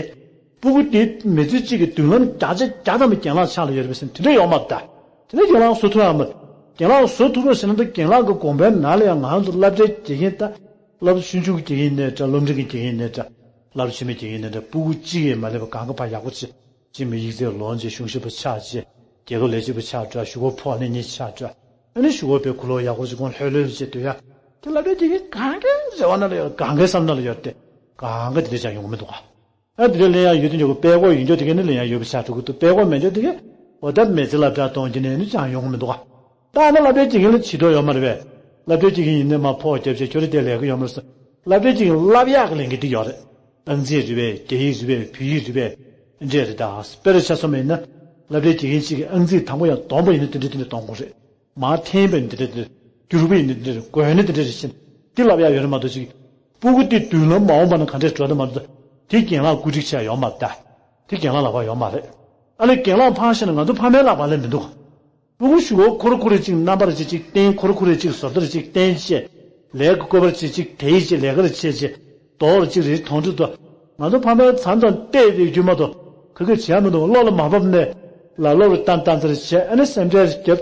སྤུ་གུ་དེ་མི་ཚེ་གཅིག་གི་མདུན་ལམ་བརྒྱ་ཆ་བརྒྱ་ཐམ་པ་རྒན་ལགས་ཕྱག་ལ་ཡོད་རེད་པས་ཟེར་ན་དེ་འདྲ་ཡོད་མ་རེད་ད། དེ་འདྲ་རྒན་ལགས་བཟོ་ཐུབ་ཡ་མ་རེད། རྒན་ལགས་བཟོ་ཐུབ་རོགས་ཟེར་ན་ད་རྒན་ལགས་ཀྱི་དགོངས་པའི་ནང་ལ་ཡང་ང་ཚོ་སློབ་གྲྭའི་དགེ་རྒན་ད། སློབ་ཆུང་ཆུང་གི་དགེ་རྒན་ཡིན་ནའི་འདྲ། སློབ་འབྲིང་གི་དགེ་རྒན་ཡིན་ནའི་འདྲ། སློབ་ཆེན་མོའི་དགེ་རྒན་ཡིན་ནའི་འདྲ། སྤུ་གུ་གཅིག་ཡས་མ་ལས་པ་གང་ག་ཕར་ཡག་པོ་བྱེད། སྤྱི་མི་ཡིག་ཚད་ལོན་བྱས། གཞུང་ཞབས་པ་ཆགས་བྱས། རྒྱལ་ཁབ་ལས་བྱེད་པ་ཆགས་འགྲོ། གཞུག་གུ་ཕོ་ལྷན་གཉིས་ཆགས་འགྲོ། ཨ་ནི་གཞུག་གུ་པའི་གུ་ལོ་ཡག་པོ་ཅིག་གོང་ལྷོད་ལྷོད་བྱས་སྡོད་ཡ། དེ་སློབ་གྲྭའི་དགེ་རྒན་གང་གའི་རེ་བ་ནང་ལ་ཡོད། གང་གའི་བསམ་ནང་ལ་ཡོད་དེ། གང་ག་དེ་འདྲ་ཅང་ཡོང་གི་མི་འདུག་ག་ཨ་དེ་འདྲ་ལེན་ཡ་ཡོད་དེ་ཉོ་གི། དཔེ་ཁོ་ཡིན་རྒྱུ་དེ་ག་ནི་ལེན་ཡ་ཡོད་པ་ཆགས་འགྲོ་གི་འདུག་དཔེ་ཁོ་མེད་རྒྱུ་དེ་ག་འོ་ད་མི་ཚེ་སློབ་གྲྭ་གཏོང་རྒྱུ་ནས་ནི་ཅང་ཡོང་གི་མི་འདུག་ག་ད་ཨ་ནི་སློབ་གྲྭའི་དགེ་རྒན་ལ་བྱེད་དོ་ཡོད་མ་རེད་པས། སློབ་གྲྭའི་དགེ་རྒན་ཡིན་ནའི་མ་ཕོགས་རྒྱབ་བྱས། ཁྱོད་རང་དེ་ལས་ཀ་ཡོད་མ་རེད་ཟེར། སློབ་གྲྭའི་དགེ་རྒན་བསླབ་ཡག་གི་ལས་འགན་དེ་ཡོད་རེད། ཨང་རྩིས་རེད་པས། རྒྱ་ཡིག་རེད་པས། བོད་ཡིག་རེད་པས། འདི་འདྲས་རེད་ད། དཔེར་ཆ་མཚོན་པ་ཡིན་ན། སློབ་གྲྭའི་དགེ་རྒན་གཅིག་གིས་ཨང་རྩིས་དང་པོ་ཡང་བསྡོམས་པ་ཡིན་ན་དེ་འདྲ་དེ་འདྲ་གཏོང་དགོས་རེད། མར་འཐེན་པ་ཡིན་ན་དེ་འདྲ་དེ་འདྲ། བསྒྱུར་བ་ཡིན་ན་དེ་འདྲ་རེད། བགོས་ན་དེ་འདྲ་རེད་ཟེར། འདི་བསླབ་ཡག་ཡོད་རེད་མ་གཏོགས་ཅིག་སྤུ་གུ་དེ་མདུན་ལམ་མ་འོངས་པ་ན་ག་འདྲས་འགྲོ་དང་མ་འགྲོ་དང་། དེ་རྒན་ལགས་བཀོད་སྒྲིག་བྱས་ཡོད་མ་རེད་ད། དེ་རྒན་ལགས་ལག་པར་ཡོད་མ་རེད། ཨ་ནི་རྒན་ལགས་ཕར་བཞག་ན་ང་ཚོ་ཕ་མའི་ལག་པ་ལ་མི་འདུག་སྤུ་གུ་གཞུག་གུ་ཁོ་ར་ཁོ་ར་ཅིག་རྣམ་པར་ཅིག་ཅིག་བསྟན། ཁོ་ར་ཁོ་ར་ཅིག་བཟོ་ལྟར་ཅིག་བསྟན་བྱས། ལས་ཀྱི་བཀོད་པར་ཅིག་ཅིག་དེའི་ཅིག་ལས་ཀར་བྱས་བྱས། རྡོ་ར་ཅིག་རེད། དོང་ཁྲི་དོ། ང་ཚོ་ཕ་མའི་མཚན་དང་བལྟས་ཏེ་རྒྱུ་མ་གཏོགས་ག་གེ་བྱས་མི་འདུག་བློ་ལ་མ་བབས་ནས་ལ་བློ་རུ་བཏང་བཏང་ཚར་བྱས། ཨ་ནི་སེམས་ཁྲལ་རྒྱབ།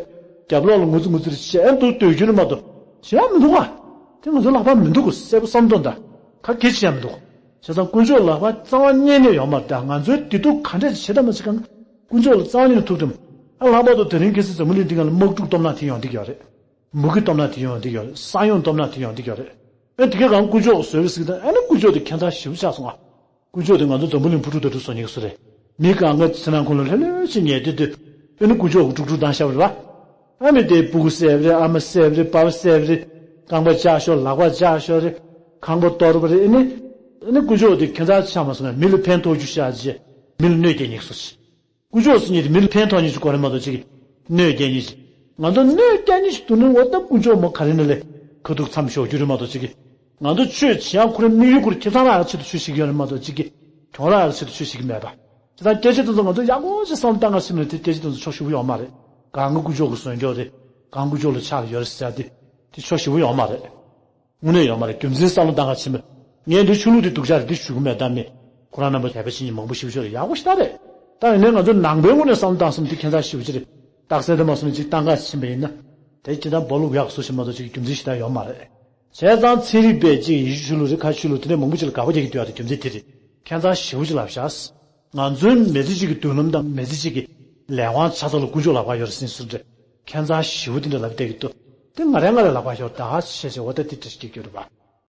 རྒྱབ་ལོགས་ལ་ངུ་ཙི་ངུ་ཙིར་བྱས། ཨ་ནི་འདུག་སྡོད་རྒྱུ་ནི་མ་གཏོགས་བྱས་མི་འདུག་ག་དེ་ང་ཚོ་ལག་པ་མི་འདུག་ག་གསལ་པོ་བསམ་དོན་དང་ག་གེ་བྱས་མི་འདུག་བྱས་ཙང་དཀོན་མཆོག་ལག་པ་རྩ་བ་ཉིད་ནས་ཡོད་མ་རེད་ད། ང་ཚོའི་བདེ་སྡུག་ག་འདྲས་བྱེད་དང་མ་བྱེད་གང་དཀོན་མཆོག་ལ་རྩ་བ་ཉིད་ནས་ཐུག་དྲན། ཨ་ལྷག་པར་དུ་དེ་རིང་ཁ་སང་འཛམ་བུ་གླིང་འདི་སྒང་ལ་དམག་འཁྲུག་སྟོབས་ན་དེ་ཡོང་བསྡད་ཀྱི་ཡོད་རེད། མུ་གེ་སྟོབས་ན་དེ་ཡོང་བསྡད་ཀྱི་ཡོད་རེད། ས་ཡོམ་སྟོབས་ན་དེ་ཡོང་བསྡད་ཀྱི་ཡོད་རེད། ཨ་དེ་ག་གང་དཀོན་མཆོག་གིས་བཟོས་པ་ཟེར་གྱི་འདུག་ཨ་ནི་དཀོན་མཆོག་དེ་ཁྱད་མཚར་ཞེ་པོ་ཆགས་སོང་ང་། དཀོན་མཆོག་དེ་ང་ཚོ་འཛམ་བུ་གླིང་འཕུར་གྲུ་ལྟ་བུ་བཟོ་མཁན་གྱི་བཟོ་རེད། མི་གང་ག་ཚེ་ནང་ཁོ་ལ་ལྷོད་ལྷོད་ཅིག་ཉལ་བསྡད་དུས། ཨ་ནི་དཀོན་མཆོག་གིས་དཀྲུག་དཀྲུག་བཏང་བཞག་པ་རེད་པ། ཨ་མི་དེ་སྤུ་གུ་བསད་པ་རེད། ཨ་མ་བསད་པ་རེད། པ་ཕ་བསད་པ་རེད། རྐང་པ་བཅག་ཤོར། ལག་པ་བཅག་ཤོར་རེད། ཁང་པ་གཏོར་བ་རེད། ཨ་ནི། ཨ་ནི་དཀོན་མཆོག་དེ་ཁྱད་མཚར་ཆགས་མ་སོང་ན། མི་ལ་ཕན་ཐོགས་རྒྱུ་བྱས་བྱས། མི་ལ་གནོད་སྐྱེལ་མཁན་གྱི་བཟོ་ཅིག་དཀོན་མཆོག་ཟེར་མཁན་དེ་མི་ལ་ཕན་ཐོགས་མཁན་ཞིག་དགོས་རེད་མ་གཏོགས་ཅིག་གནོད་སྐྱེལ་མཁན་ཞིག་ང་ཚོ་གནོད་སྐྱེལ་མཁན་ཞིག་འདུག་ན་འོ་ད་དཀོན་མཆོག་མོ་ག་རེ་ནས་ལས་ཁ་ཐུག་མཚམས་ཞོག་རྒྱུ་རེད་མ་གཏོགས་ཅིག་ང་ཚོ་ཆོས་བྱེད་ཡག་ཁོ་རའི་དམིགས་ཡུལ་ཁོ་ར་ཁེ་བཟང་རག་ཡག་ཆེད་དུ་ཆོས་བྱེད་ཀྱི་ཡོད་རེད་མ་གཏོགས་ཅིག་གྱོང་རག་ཡག་ཆེད་དུ་ཆོས་བྱེད་ཀྱི་མེད་པ། དེ་དང་སྐད་ཆ་དེ་ཚོ་ང་ཚོ་ཡག་པོ་ཞིག་བསམ་བློ་བཏང་ག་ཕྱིན་ན་དེ་སྐད་ཆ་དེ་ཚོ་ཕྱོགས་ཞེ་པོ་ཡོད་མ་རེད། གང་ག་དཀོན་མཆོག་གིས་བཟོས་འགྲོ་རེད། གང་དཀོན་མཆོག་ལ་ཆགས་ཡོད་རེད་ཟེར་ཡག་དེ། དེ་ཕྱོགས་ཞེ་པོ་ཡོད་མ་རེད། དངོས་གནས་ཡོད་མ་རེད། རྒྱུ་མཚན་བསམ་བློ་བཏང་ག་ཕྱིན་པ། ངས་འདི་ཆོས་ལུགས་འདི་སྡུག་ཅག་རེད་འདི་ཞུ་གི་མེད་ད་མི། ཁོ་རང་རྣམ་པ་དད་པ་བྱེད་མཁན་མང་པོ་ཞེ་པོ་ཅིག་རེད། ཡག་པོ་ཞེ་དྲག་རེད། ད་ཡིན་ནའི་ང་ཚོ་ནང་པའི་ངོས་ནས་བསམ་བློ་བཏང་སོང་དེ་ཁྱད་མཚར་ཞེ་པོ་ཅིག་རེད། རྟགས་གསལ་དུ་མ་སོང་ཅིག་བཏང་ག་ཕྱིན་པ་ཡིན་ན། དེ་ཅི་ལྟར་སྦོ་ལུག་ཡག་བཟོ་ཞིག་མ་གཏོགས་ཅིག་རྒྱུ་མཚན་ཞེ་དྲག་ཡོད་མ་རེད། བྱས་ཙང་ཚན་རིག་པས་ཅིག་ཡེ་ཤུ་ཆོས་ལུགས་རེད། ཁ་ཆོས་ལུགས་དེ་འདྲས་མང་པོ་ཅིག་ལ་དགག་པ་རྒྱག་གི་འདུག་ཡ་དེ་རྒྱུ་མཚན་དེ་རེད། ཁྱད་མཚར་ཞེ་པོ་ཅིག་ལབ་བཞག་ང་ཚོའི་མི་ཚེ་གཅིག་གི་མདུན་ལམ་དང་མི་ཚེ་གཅིག་གི་ལས་དབང་ཆ་ཚང་ལ་དཀོན་མཆོག་ལག་པར་ཡོད་རེད་ཟེར་ནས་སུ་འདྲ། ཁྱད་མཚར་ཞེ་པོ་དེ་འདྲ་ལབ་བསྡད་ཀྱི་འདུག་དེ་ང་རང་ང་རང་ལག་པར་ཡོད་ད་ཞེས་བྱ་བ་ད་དེ་འདྲ་ཞིག་སྐྱེ་རྒྱུ་རེད་པ།